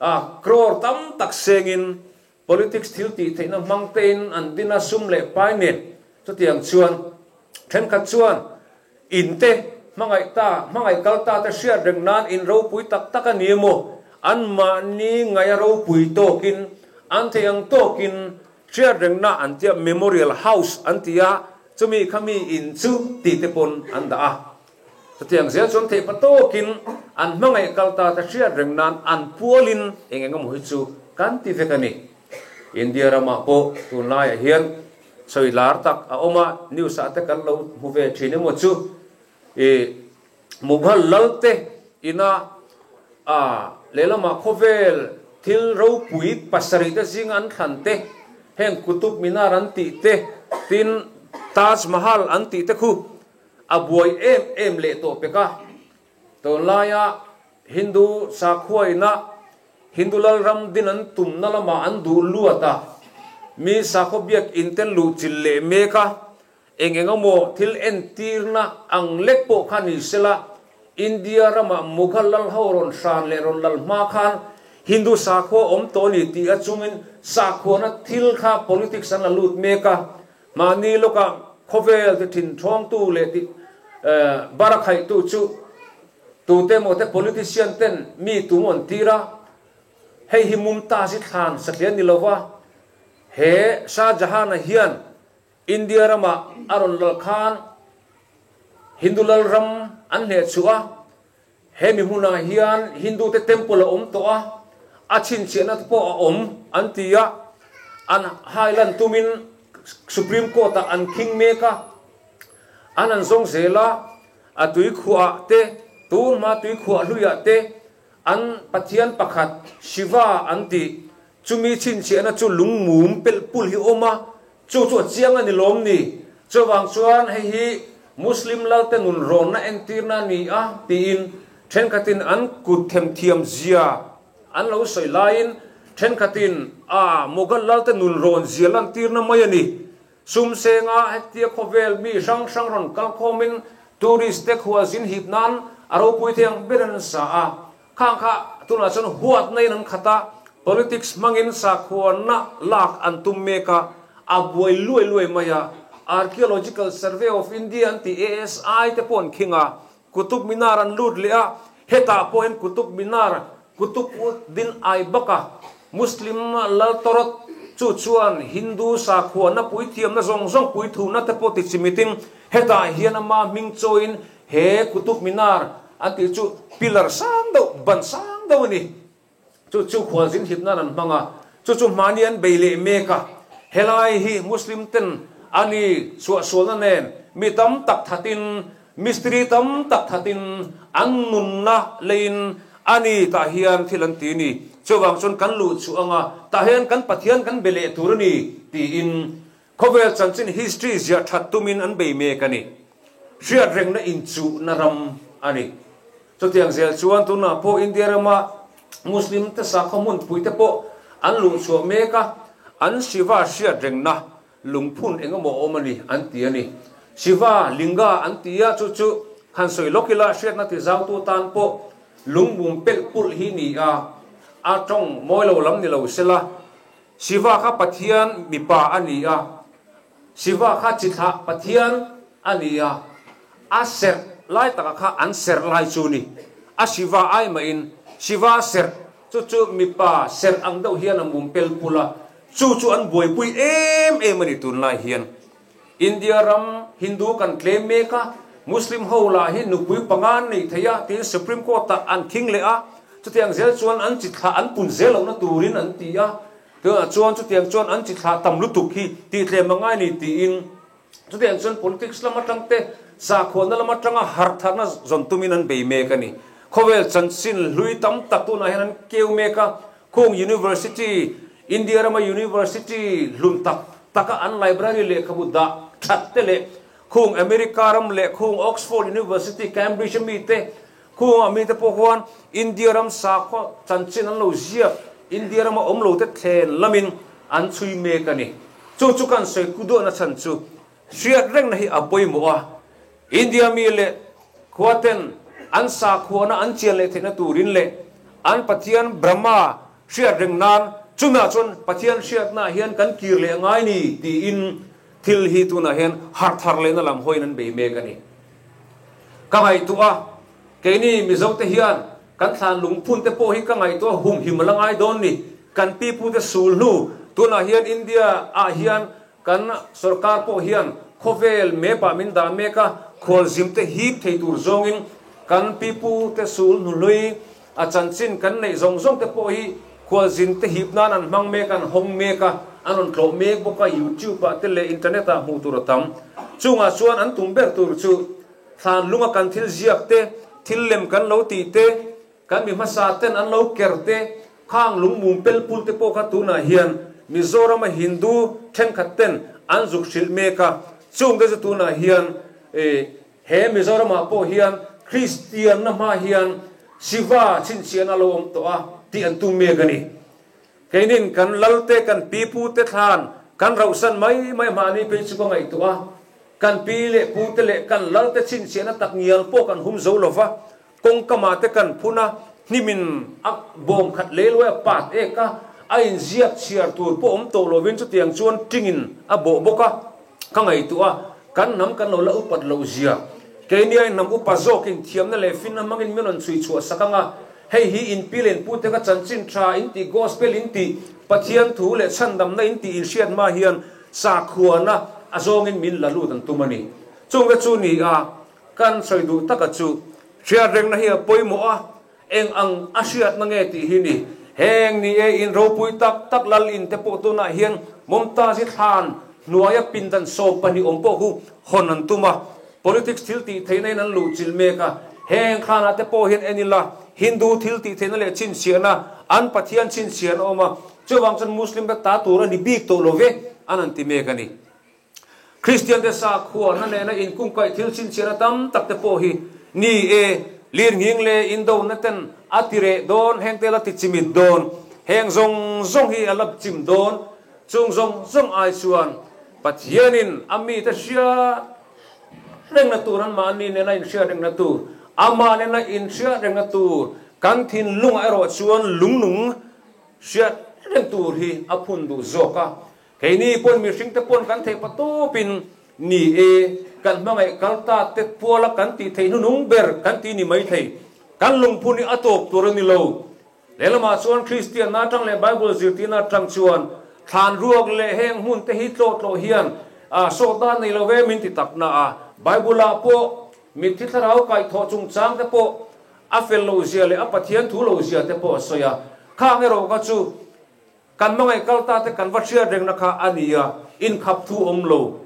S4: a crore tam tak sengin politics thil tih theihna hmang tein an din a, sum leh pai nen. Chutiang chuan thenkhat chuan in te hmangaih ta, hmangaih kal ta te hriat reng nan in ropui tak tak a ni emaw, anmahni ngaih a ropui tawkin, an theih ang tawkin hriat rengna an tia memorial house an ti a, chumi kha mi in chu tih te pawn an dah a. Chutiang zel chuan theih pa tawkin an hmangaih kal ta te hriat reng nan an pualin eng eng emaw hi chu kan ti vek a ni. India ramah pawh tunlaiah hian sawi lar tak a awm a, news ah te kan lo hmu ve thin emaw chu i Mughal lal te ina a lehlamah khawvel thil ropui pasarih te zinga an thlan te, heng Qutub Minar an tih te, tin Taj Mahal an tih te khu A buai em em leh tawh pek a, tunlaia Hindu sakhuaina Hindu lalram din an tumna lamah an duh luat a, mi sakhaw biak in te luh chilh leh mek a, eng eng emaw thil entirna ang lek pawh kha ni sela, India ramah Mughal lal ho rawn hran leh rawn lal hma khan Hindu sakhua awm tawh a ni tih a chungin sakhuana thil kha politics an la lut mek a, Mahni lawkah khawvel ti thin thawngtu leh ti barakhaihtu chu tute emaw te politician ten mi tum an tir a, hei hi Mumtaz i thlan satlian ni lova, he Shah Jahan-a hian India ramah a rawn lal khan Hindu lal ram an hnehchhuah a, he mi hmunah hian Hindu te temple a awm tawh a, a chhinchhiahna te pawh a awm an ti a, an hailan tumin Supreme Court ah an khing mek a, an an zawng zel a, a tuikhuah te, tun hma tuikhuah hluiah te an pathian pakhat Shiva an tih, chumi chhinchhiahna chu lungmum pelh pul hi awm a, Chu chu a chiang a ni lawm ni? Chuvang chuan hei hi Muslim lalte nun rawnna entirna a ni a tiin thenkhatin an kut themthiam zia an lo sawi laiin thenkhatin a Mughal lalte nun rawn zia lantirna mai a ni. Sum senga hetia khawvel mi hrang hrang rawn kal khawmin tourist te khualzin hip nan a ropui thei ang ber an sa a. Khang kha tunah chuan huatna in an khat a, politics hmangin sakhuana lak an tum mek a, a buai luai luai mai a. Archaeological Survey of India an tih ASI te pawh an khing a, Qutub Minar an lut leh a, hetah pawh hian Qutub Minar, Qutub Uddin Aibak a Muslim lal tawrawt chu chuan Hindu sakhuana puithiamna zawng zawng puithuna te pawh ti chimitin hetah hian ama hming chawiin He Qutub Minar an tih chu pillar sang deuh, ban sang deuh a ni. Chu chu khualzin hip nan an hmang a, chu chu hmani an bei leh mek a. Helai hi Muslim ten a ni suahsualna nen mi tam tak thatin, mistiri tam tak thatin an nunna leiin a ni tah hian thil an ti a ni. Chuvang chuan kan luh chhuah anga tah hian kan Pathian kan be leh tur a ni tiin Khawvel chanchin history ziah that tumin an bei mek a ni. Hriat rengna inchuhna ram a ni. Chutiang zel chuan tunah pawh India rama Muslim te sakhaw hmunpui te pawh an luhchhuah mek a, an Shiva hriat rengna. lungphun engemaw a awm a ni an ti a ni. Shiva Linga an ti a, chu chu han sawi lawk ila hriatna ti zautu tan pawh lungmum pelh pulh hi ni a, a tawng mawi lo lam ni lo sela. Shiva kha Pathian mipa a ni a, Shiva kha chithlah Pathian a ni a, a serh lai takah kha an serh lai chu ni. A Shiva ai mahin Shiva serh chu chu mipa serh ang deuh hian a mum pel pulh a, chu chu an buaipui em em a ni tunlai hian. India ram Hindu kan tlem mek a, Muslim ho lah hi nupui panga an nei thei a tiin Supreme Court ah an khing leh a, chutiang zel chuan an chi thlah an pun zel lohna turin an ti a, tunah chuan chutiang chuan an chi thlah tam lutuk hi tih tlem a ngai ni tiin chutiang chuan politics lam atang te sakhuana lam atanga harh tharna zawn tumin an bei mek a ni. Khawvel chanchin hlui tam tak tunah hian an keu mek a, Khung University, India rama University hlun tak taka an library lehkhabu dah that te leh khung America ram leh khung Oxford University, Cambridge a mite, khung a mite pawh khuan India ram sakhaw chanchin an lo ziak, India rama awm lo te thlen lamin an chhui mek a ni. Chu chu kan sawi ku duahna chhan chu hriat rengna hi a pawimawh a, India mi leh khuaten an sakhuana an chian leh theihna turin leh an Pathian Brahma hriat reng nan chumah chuan Pathian hriatnaah hian kan kir leh a ngai ni tiin thil hi tunah hian harh thar lehna lam hawiin an bei mek a ni. Ka ngaihtuah a, keini Mizote hian kan thlan lungphun te pawh hi ka ngaihtuah humhim a la ngai dawn ni. Kan pipute sul hnu tunah hian India ah hian Kan sorkar pawh hian khawvel map-ah min dah mek a, khualzim te hip thei tur zawngin kan pipu te sul hnuhlui a chanchin kan neih zawng zawng te pawh hi khualzin te hip nan an hmang mek a, an hawng mek a, an rawn tlawh mek bawk a, YouTube-ah te leh internet-ah hmuh tur a tam. Chungah chuan an tum ber tur chu thlan lunga kan thil ziak te, thil lem kan lo tih te, Kan mi hmasa ten an lo ker te, khang lungmum pelpul te pawh kha tunah hian Mizorama Hindu thenkhat ten an zuk hrilh mek a, chung te chu tunah hian he Mizoramah pawh hian Kristian na hma hian Shiva chhinchhiahna a lo awm tawh a tih an tum mek a ni. Keinin kan lal te, kan pipu te thlan kan rauhsan mai mai mahni phei chu ka ngaihtuah a, kan pi leh pu te leh kan lal te chhinchhiahna tak ngial pawh kan hum zo lova, Kawngkamah te kan phun a, hnimin a bawm khat lei luai a pat ek a, a inziak chhiar tur pawh awm tawh lovin chutiang chuan tingin a bawh bawk a, ka ngaihtuah a, kan hnam kan lo la upat loh zia. Keini a hnam upa zawkin thiamna leh finna hmangin min rawn chhui chhuah sak ang a, hei hi inpi leh inpute ka chanchin tha intih gospel intih Pathian thu leh chhandamna intih inhriat hma hian sakhuana a zawngin min la lut an tum a ni. Chungte chu ni a, Kan sawi duh taka chu hriat rengna hi a pawimawh a, eng ang a hriatna nge tih hi ni. Heng ni e in ropui tak tak lal in te pawh tunah hian Mumtaz-i thlan hnuaia pindan 12 awm pawh khu hawn an tum a, politics thil tih theihna in an luh chilh mek a, heng thlanah te pawh hian en ila Hindu thil tih theihna leh chhinchhiahna an Pathian chhinchhiahna awm a, chuvang chuan Muslim te ta tur a ni bik tawh lo ve an han ti mek a ni. Kristiante sakhuana nena inkungkaih thil chhinchhiahna tam tak te pawh hi ni e, lirnghing leh indona ten a ti reh dawn, heng te la ti chimit dawn, heng zawng zawng hi a la chim dawn, chung zawng zawng ai chuan Pathianin a mite hriat rengna tur, anmahni nena inhriat rengna tur, amah nena inhriat rengna tur, kan thinlungah erawh chuan lungnung hriat reng tur hi a phun duh zawk a. Keini pawn mihring te pawn kan theih patawpin ni e, kan hmangaih kal ta te puala kan tih theih hnunung ber kan ti ni mai thei. Kan lungphun hi a tawp tur a ni lo. Lehlamah chuan Kristianna atang leh Bible zirtirna atang chuan thlan ruak leh heng hmun te hi tlawh tlawh hian sawt dan nei lo ve min ti tak na a. Bible ah pawh mitthi thlarau kaihthawh chungchang te pawh a fel lo zia leh a Pathian thu lo zia te pawh a sawi a. Khang erawh kha chu Kan hmangaih kal ta te kan va hriat rengna kha a ni a, inkhap thu awm lo.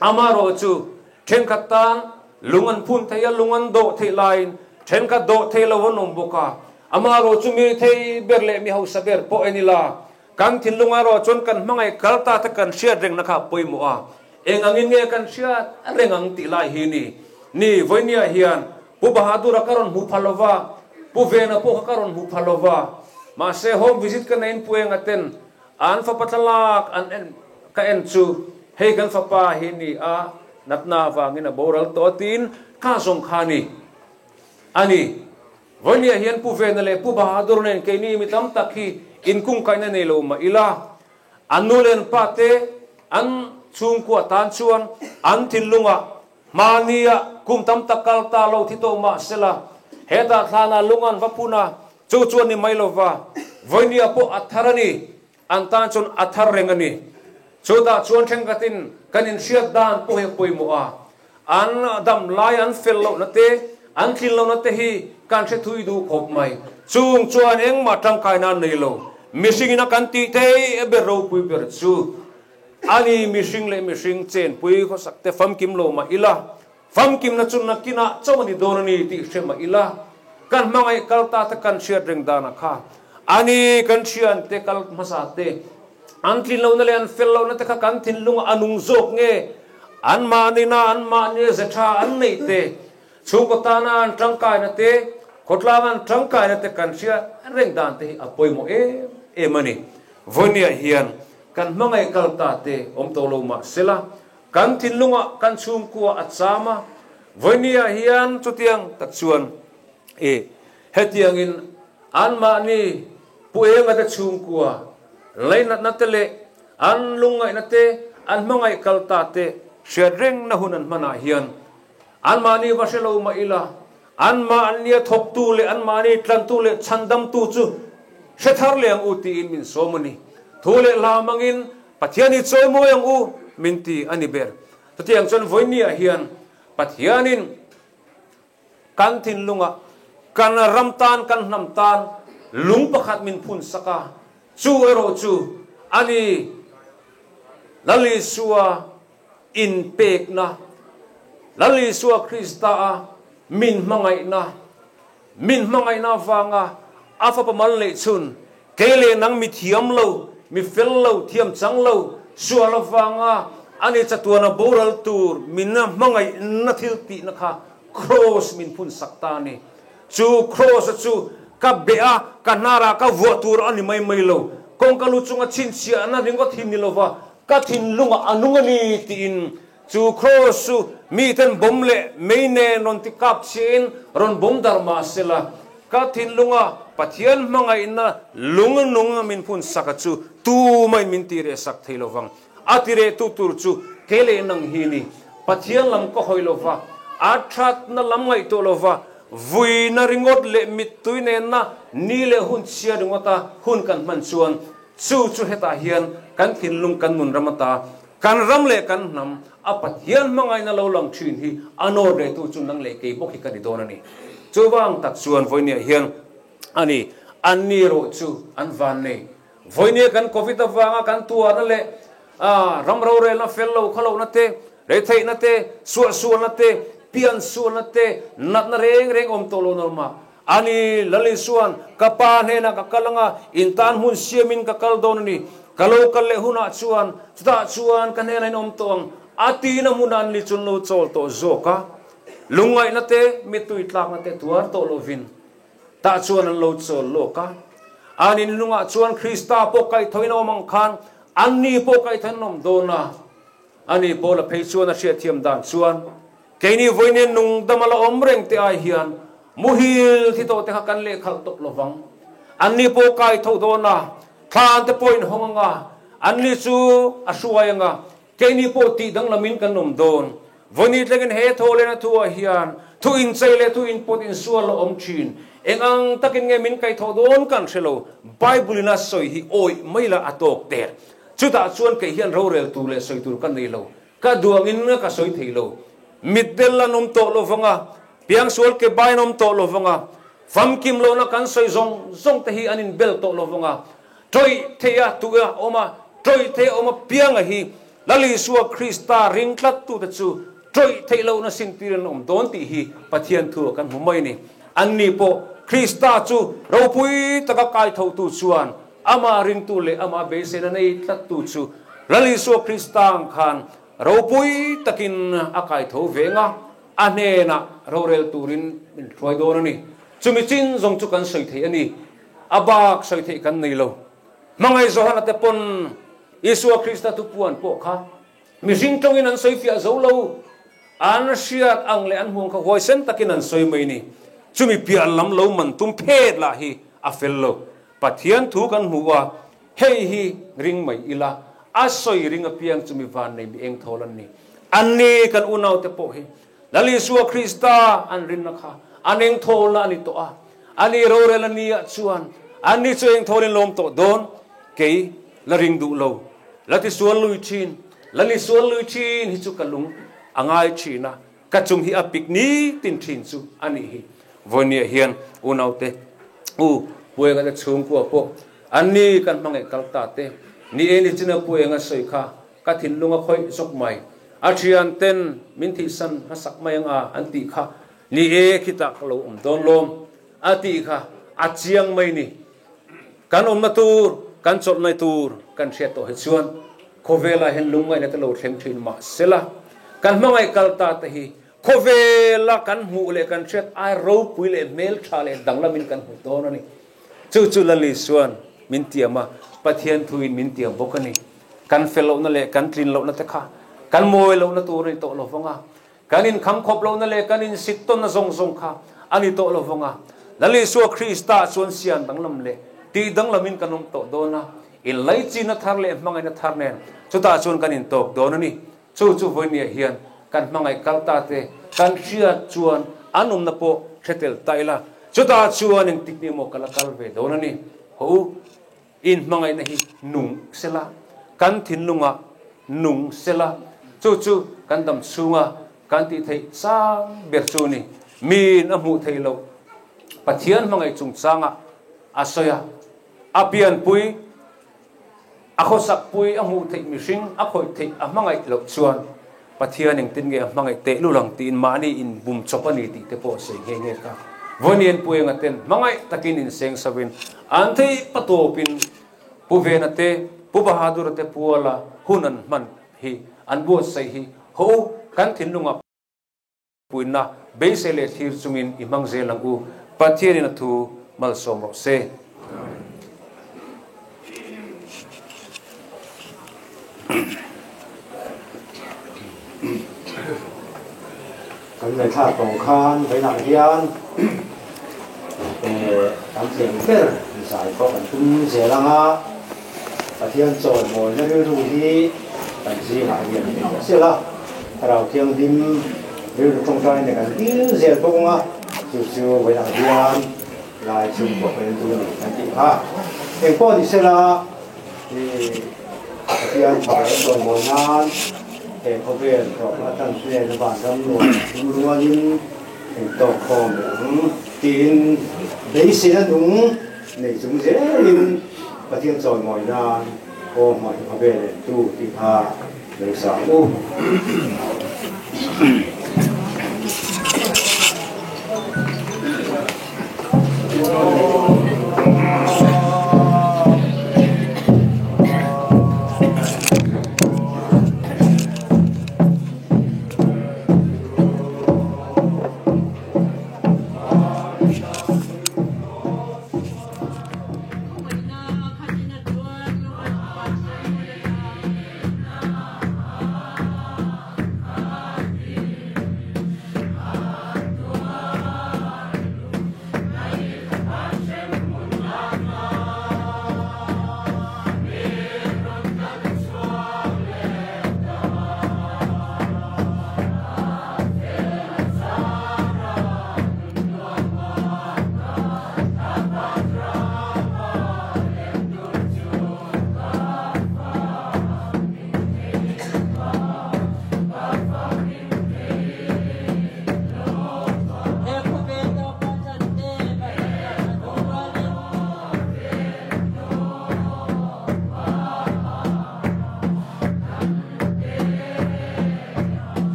S4: Amaherawh chu, thenkhat tan lung an phun thei a, lung an dawh theih laiin thenkhat dawh thei lo an awm bawk a. Amaherawh chu mi thei ber leh mi hausa ber pawh en ila, kan thinlung erawh chuan kan hmangaih kal ta te kan hriat rengna kha a pawimawh a. Eng angin nge kan hriat reng ang tih lai hi ni. Ni, vawinia hian Pu Bahadura ka rawn hmu pha lova, Pu Vena pawh kha ka rawn hmu pha lova, mahse home visit ka neiin Pu Enga ten an fapa thlalak an en ka en chu Hei kan fapa hi ni a, natna avangin a boral tawh a tiin ka zawng kha a ni. A ni. Vawinia hian Pu Vena leh Pu Bahadur nen keini mi tam tak hi inkungkaihna nei lo mah ila, an nu leh an pa te an chhungkua tan chuan an thinlungah hmania kum tam tak kal ta lo thi tawh mah sela, hetah thlanah lung an va phun a, chu chuan ni mai lova, vawinia pawh a thar a ni. An tan chuan a thar reng a ni. Chutah chuan thenkhatin kan inhriat dan pawh hi a pawimawh a. An dam lai an fel lohna te, an tlin lohna te hi kan hre thui duh khawp mai. Chung chuan engmah tangkaina an nei lo. Mihringin a kan tih theih ber ropui ber chu a ni. Mihring leh mihring chenpui khawsak te famkim lo mah ila, famkimna chu nakinah chauh a ni dawn a ni tih hre mah ila, kan hmangaih kal ta te kan hriat reng danah kha a ni. Kan thiante kal hmasa te an tlin lohna leh an fel lohna te kha kan thinlungah a nung zawk nge? Anmahnina anmahni ze tha an neih te, chhungkaw tana an tangkaina te, khawtlanga an tangkaina te kan hriat reng dan te hi a pawimawh em em a ni. Vawinia hian kan hmangaih kal ta te awm tawh lo mah sela, kan thinlungah kan chhungkua a cham a, vawinia hian chutiang tak chuan i hetiangin anmahni pu enga te chhungkua lainatna te leh An lungngaihna te, an hmangaih kal ta te hriat rengna hun an hmanah hian anmahni va hre lo mah ila, anmahnia thawktu leh anmahni tlantu leh chhandamtu chu hre thar leh ang u tiin min sawm a ni. Thu leh hla hmangin Pathian hi chawimawi ang u min ti a ni ber. Chutiang chuan vawinia hian Pathianin Kan thinlungah, kan ram tan, kan hnam tan lung pakhat min phun sak a, chu erawh chu a ni Lal Isua inpekna, Lal Isua Krista a min hmangaihna, min hmangaihna avanga a fapa mal neih chhun, kei leh nang mi thiam lo, mi fel lo, thiam chang lo, sual avanga a ni chatuana boral tur min hmangaihna thil tihna kha Kraws min phun sak ta a ni. Chu kraws-a chu ka beh a, ka hnarah ka vuah tur a ni mai mai lo. Kawngka lu chunga chhinchhiahna ringawt hi ni lova, ka thinlungah a nung a ni tiin chu kraws chu miten bawm leh mei nen rawn ti kap chhiain rawn bawm dar mah sela, ka thinlunga Pathian hmangaihna lung nung min phun sak a chu tumahin min ti reh sak thei lovang. A ti rehtu tur chu kei leh nang hi ni. Pathian lam ka hawi lova, a thatna lam ngaihtuah lova, vuina ringawt leh mittui nenna ni leh hun chhia ringawta hun kan hman chuan chu chu hetah hian kan thinlung kan nun ram ata kan ram leh kan hnam a Pathian hmangaihna lo lang thin hi a nawr rehtu chu nang leh kei bawk hi ka ni dawn a ni. Chuvang tak chuan vawinia hian a ni, anni erawh chu an van nei. Vawinia kan Covid avanga kan tuarna leh ram rorelna fel lo kha lohna te, retheihna te, suahsualna te, piansualna te, natna reng reng awm tawh lo nawlh mah. Ani Lal Isuan, Ka Pa hnenah ka kal anga, in tan hmun siamin ka kal dawn a ni. Ka lo kal leh hunah chuan, chutah chuan ka hnenah in awm tawh ang, a tiin a hmunah an ni chu an lo chawl tawh zawk a. Lungngaihna te, mittui tlakna te tuar tawh lovin. Tah chuan an lo chawl lawk a. An inlungah chuan Krista pawh kaihthawhin a awm ang khan anni pawh kaihthawhin an awm dawn a. Ani Paula phei chuan a hriatthiam dan chuan, Keini vawiin nung dama la awm reng te ai hian muhil thi tawh te kha kan lehkhalh tawp lo vang. Anni pawh kaitho dawn a, thlan te pawh inhawng ang a, anni chu a hruai ang a, Keini pawh tih danglamin kan awm dawn. Vawiin tlengin he thawhlehna thuah hian thu inchei leh thu inpawt insual a awm thin. Eng ang takin nge min kaihthawh dawn kan hre lo. Bible-in a sawi hi awih mai la a tawk der. Chutah chuan kei hian rorel tur leh sawi tur ka nei lo. Ka duangin ka sawi thei lo. Mitdel an awm tawh lo vanga, piangsual ke bai an awm tawh lo vanga, famkim lohna kan sawi zawng zawng te hi an inbel tawh lo vanga, Tawih theia tuia awm a, tawih theia awm apianga hi Lal Isua Krista ring tlattute chu tawih theih lohna sintir an awm dawn tih hi Pathian thu ah kan hmu mai a ni. Anni pawh Krista chu ropui taka kaithotu chuan amah ringtu leh amah beiseina nei tlattu chu Lal Isua Krista ang khan ropui takin a kaitho ve nga, a hnenah rorel turin min hruai dawn a ni. Chumi chin zawng chu kan sawi thei a ni. A bak sawi theih kan nei lo. Hmangaih Johana te pawn Isua Krista thupuan pawh kha Mihring tawngin an sawi fiah zo lo. An hriat ang leh an hmuh ang kha huaisen takin an sawi mai ni. Chumi piah lam lo man tum phet lah hi a fel lo. Pathian thu kan hmu a, hei hi ring mai ila, a sawi ring apiang chumi van nei mi eng thawl an ni. An ni kan unaute pawh hi Lal Isua Krista an rinna kha an eng thawlna a ni tawh a, a ni rorel a ni ah chuan an ni chu eng thawlin lawm tawh dawn? Kei la ring duh lo, la tisual lui thin, la ni sual lui thin hi chu ka lung a ngai thin a, ka chung hi a pik ni tin thin chu a nih hi. Vawinia hian unaute u Puenga te chhungkua pawh an ni kan hmangaih kal ta te, ni e ni china Puenga sawi kha Ka thinlung a khawih zawk mai. A thian ten min thihsan hmasak mai ang a an tih kha ni e khitah ka lo awm dawn lawm a tih kha a chiang mai ni. Kan awmna tur, kan chawlhna tur kan hriat tawh hi chuan khawvelah hian lungngaihna te lo thleng thin mah sela kan hmangaih kal ta te hi khawvela kan hmuh leh kan hriat ai ropui leh hmeltha leh danglamin kan hmu dawn a ni. Chu chu Lali chuan min tiam a, Pathian thuin min tiam bawk a ni. Kan fel lohna leh kan tlin lohna te kha kan mawi lohna tur a ni tawh lo vang a, kan inkham khawp lohna leh kan insit tawnna zawng zawng kha a ni tawh lo vang a. Lal Isua Krista chuan sian danglam leh tih danglamin kan awm tawh dawn a, inlaichinna thar leh hmangaihna thar nen chutah chuan kan intawk dawn a ni. Chu chu vawinia hian kan hmangaih kal ta te kan hriat chuan an awmna pawh hre tel ta ila, chutah chuan engtik ni maw ka la kal ve dawn a ni. Haw u. Inhmangaihna hi nung sela, kan thinlungah nung sela, chu chu kan dam chhunga kan tih theih chang ber chu ni. Miin a hmuh theih loh Pathian hmangaih chungchangah a sawi a, a pianpui, a khawsakpui, a hmuh theih mihring, a khawih theih a hmangaih loh chuan Pathian engtin nge a hmangaih teh lul ang tiin mahni inbum chawp a ni tih te pawh a sawi nghe nghe kha. Vawiin Puenga ten hmangaih takin inseng savin an theih patawpin Pu Vena te, Pu Bahadura te puala hun an hman hi an buatsaih hi haw u kan thinlungah puinna beisei leh thlir chungin i hmang zel ang u. Pathianin a thu malsawm rawh se.
S1: Kan ngaithla tawng khan vawiinah hian kan thiam ber zai pawh kan tum zel ang a, Pathian chawimawina rilru hi kan zingah hian a nei zel a, Thlarau Thianghlim rilru tawngtai nen kan dil zel bawk ang a, chu chu vawiinah hian Lai chhungkaw fel chu a ni kan tih kha. Engpawh ni sela i Pathian thawh leh chawimawi nan he khawvel tawpna atan hnen a van ram nuam tum rualin engtawk khawm leh ang tiin beiseina nung nei chung zelin Pathian chawimawi nan aw hmai khawvel entu tih kha lo sa ang u.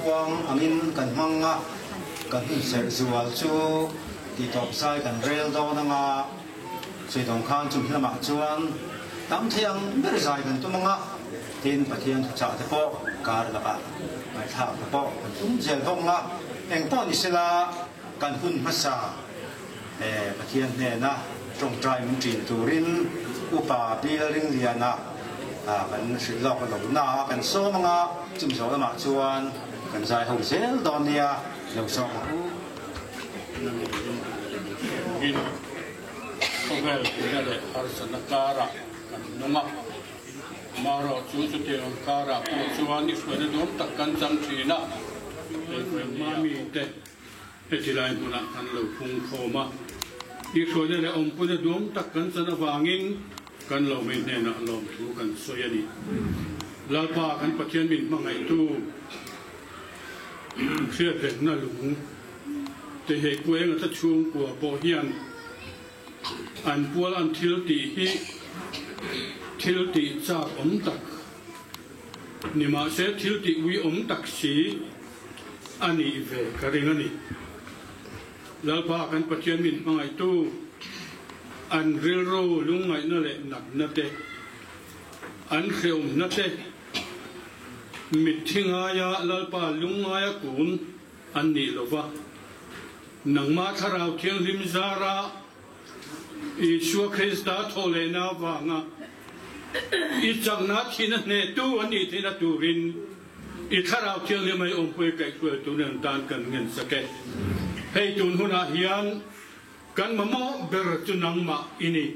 S1: Chhuang angin kan hmang a, kan hun serh zual chu tihtawp zai kan rel dawn anga Saidawng khan chumi lamah chuan tam thei ang ber zai kan tum anga tin Pathian thuchah te pawh kar lakah ngaihthlak te pawh kan tum zel bawk anga engpawh ni sela kan hun hmasa Pathian hnena tawngtai min ṭin turin Upa Bill Ringliana kan hrilh lawk lo na a, kan sawm anga chumi zawh lamah chuan kan zai ho zel dawn nia lo sawm ang u.
S5: In khawvel puina leh harsatna karah kan nung a, marawh chu chutiang karah pawh chuan i hruaina duam tak kan chang thin a, hei mite Heti lai hmunah kan lo phung khawm a, i hruaina leh awmpuina duam tak kan chan avangin kan lo mei hnenah lawmthu kan sawi a ni. Lalpa kan Pathian min hmangaihtu hriatretna lung te hei kueng ata chhungkua pawh hian an pual an thil tih hi thil tih chak awm tak ni mahse thil tih ui awm tak si a nih ve ka ring a ni. Lalpa kan Pathian min hmangaihtu, an rilru lungngaihna leh natna te, an hreawmna te, mitthi ngaia Lalpa lungngaia kun an nih lo va, nangmah Thlarau Thianghlim zara Isua Krista thawhlehna avanga i chakna thihna hnehtu an nih theihna turin I Thlarau Thianghlim ai awmpui kaihhruai tur nen tan kan ngen sak e. Hei tun hunah hian kan mamawh ber chu nangmah i ni.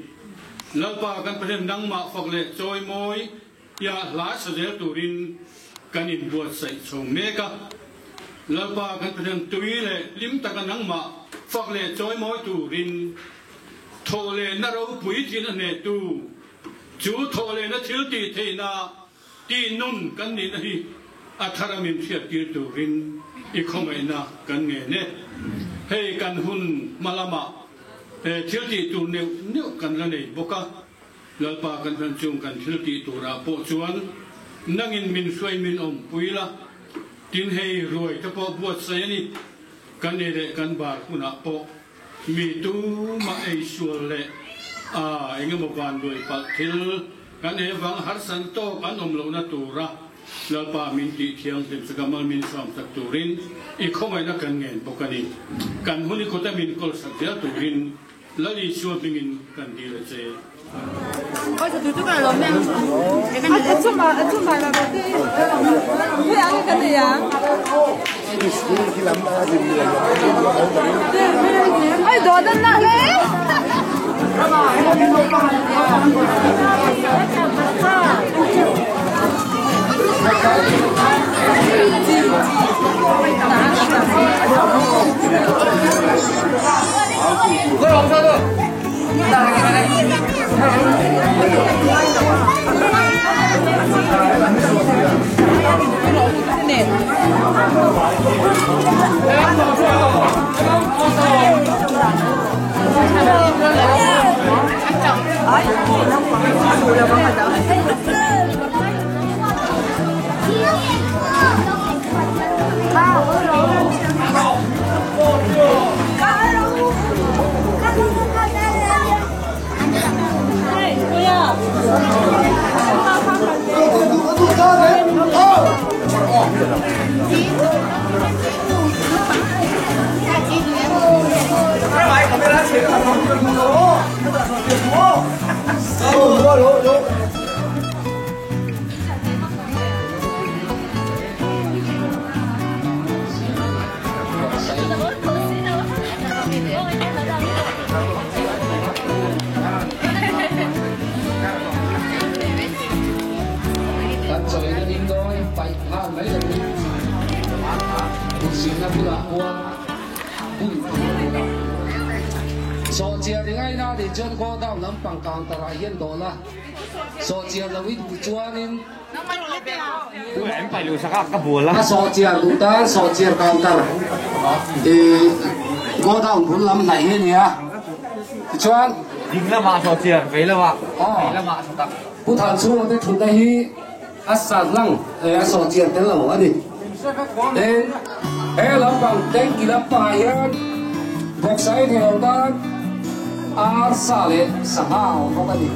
S5: Lalpa kan Pathian nangmah fak leh chawimawi ia hla sa zel turin kan inbuatsaih chho mek a. Lalpa kan Pathian tui leh hlim taka nangmah fak leh chawimawi turin thawh leh na ropui thin a hnehtu chu thawh leh na thil tih theihna Tih nun kan nihna hi a thar a min hriattir turin i khawngaihna kan ngen e. Hei kan hun hma lamah thil tih tur neuh neuh kan la nei bawk a, Lalpa kan hlan chung kan thil tih turah pawh chuan nangin min hruai min awmpui la, tin hei ruai te pawh buatsaih a ni, kan ei leh kan bar hunah pawh mi tumah ei sual leh a engemaw vanduai palh thil Kan he vang harsan tawk an awm lohna tura Lalpa min tih thianghlim chu ka mal min sawm tak turin i khawngaihna kan ngen bawk a ni. Kan hun i kut a min kawlsak zel turin Lal Isua hmingin kan dil a che.
S6: Kan chawina ding dawn paih nghal mai lovin kutsilna bulah khuan hun tur a ni lo. Sawhchiar i ngaina nih chuan godown lampang counter ah hian dawn a, sawhchiar lo i duh chuanin a sawhchiar duh tan sawhchiar counter i godown bul lam hnaih hi a ni a, tichuan
S7: Ding lamah sawhchiar, vei lamah, vei lamah satak.
S6: Pu Thanchhunga te thutna hi a sat lang, a sawhchiar tel lo a ni. Tin, he lampang tanki lampangah hian vawksa ei thei lo tan arsa leh sangha a awm bawk a ni.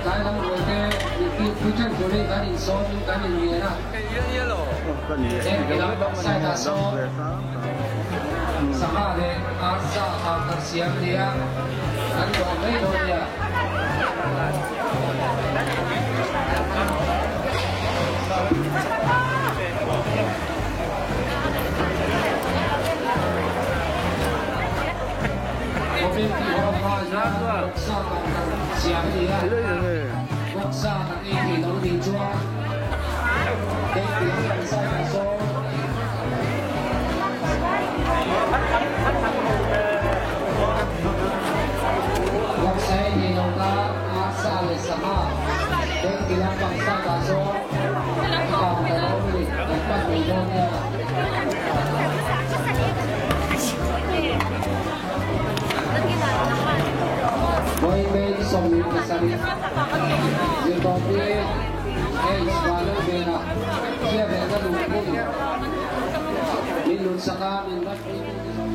S6: Tlai lam ruai te min kil pui ṭeuh turin kan insawmin kan inngen a. Heng lam bang side ah sawn sangha leh arsa counter siam a ni a, kan dawh mai dawn nia. Community Hall hma hian vawksa counter siam a ni a, vawksa kan ei thei lo nih chuan keipui kan side ah sawn vawksa ei thei lo tan arsa leh sangha keipui lampang side ah sawn counter a awm a ni, kan pan mai dawn nia. Vawi May 27 Zirtawpi H Vanlalvena Hriavelna lungphun min lut sak a, min vat pui tu te zawng.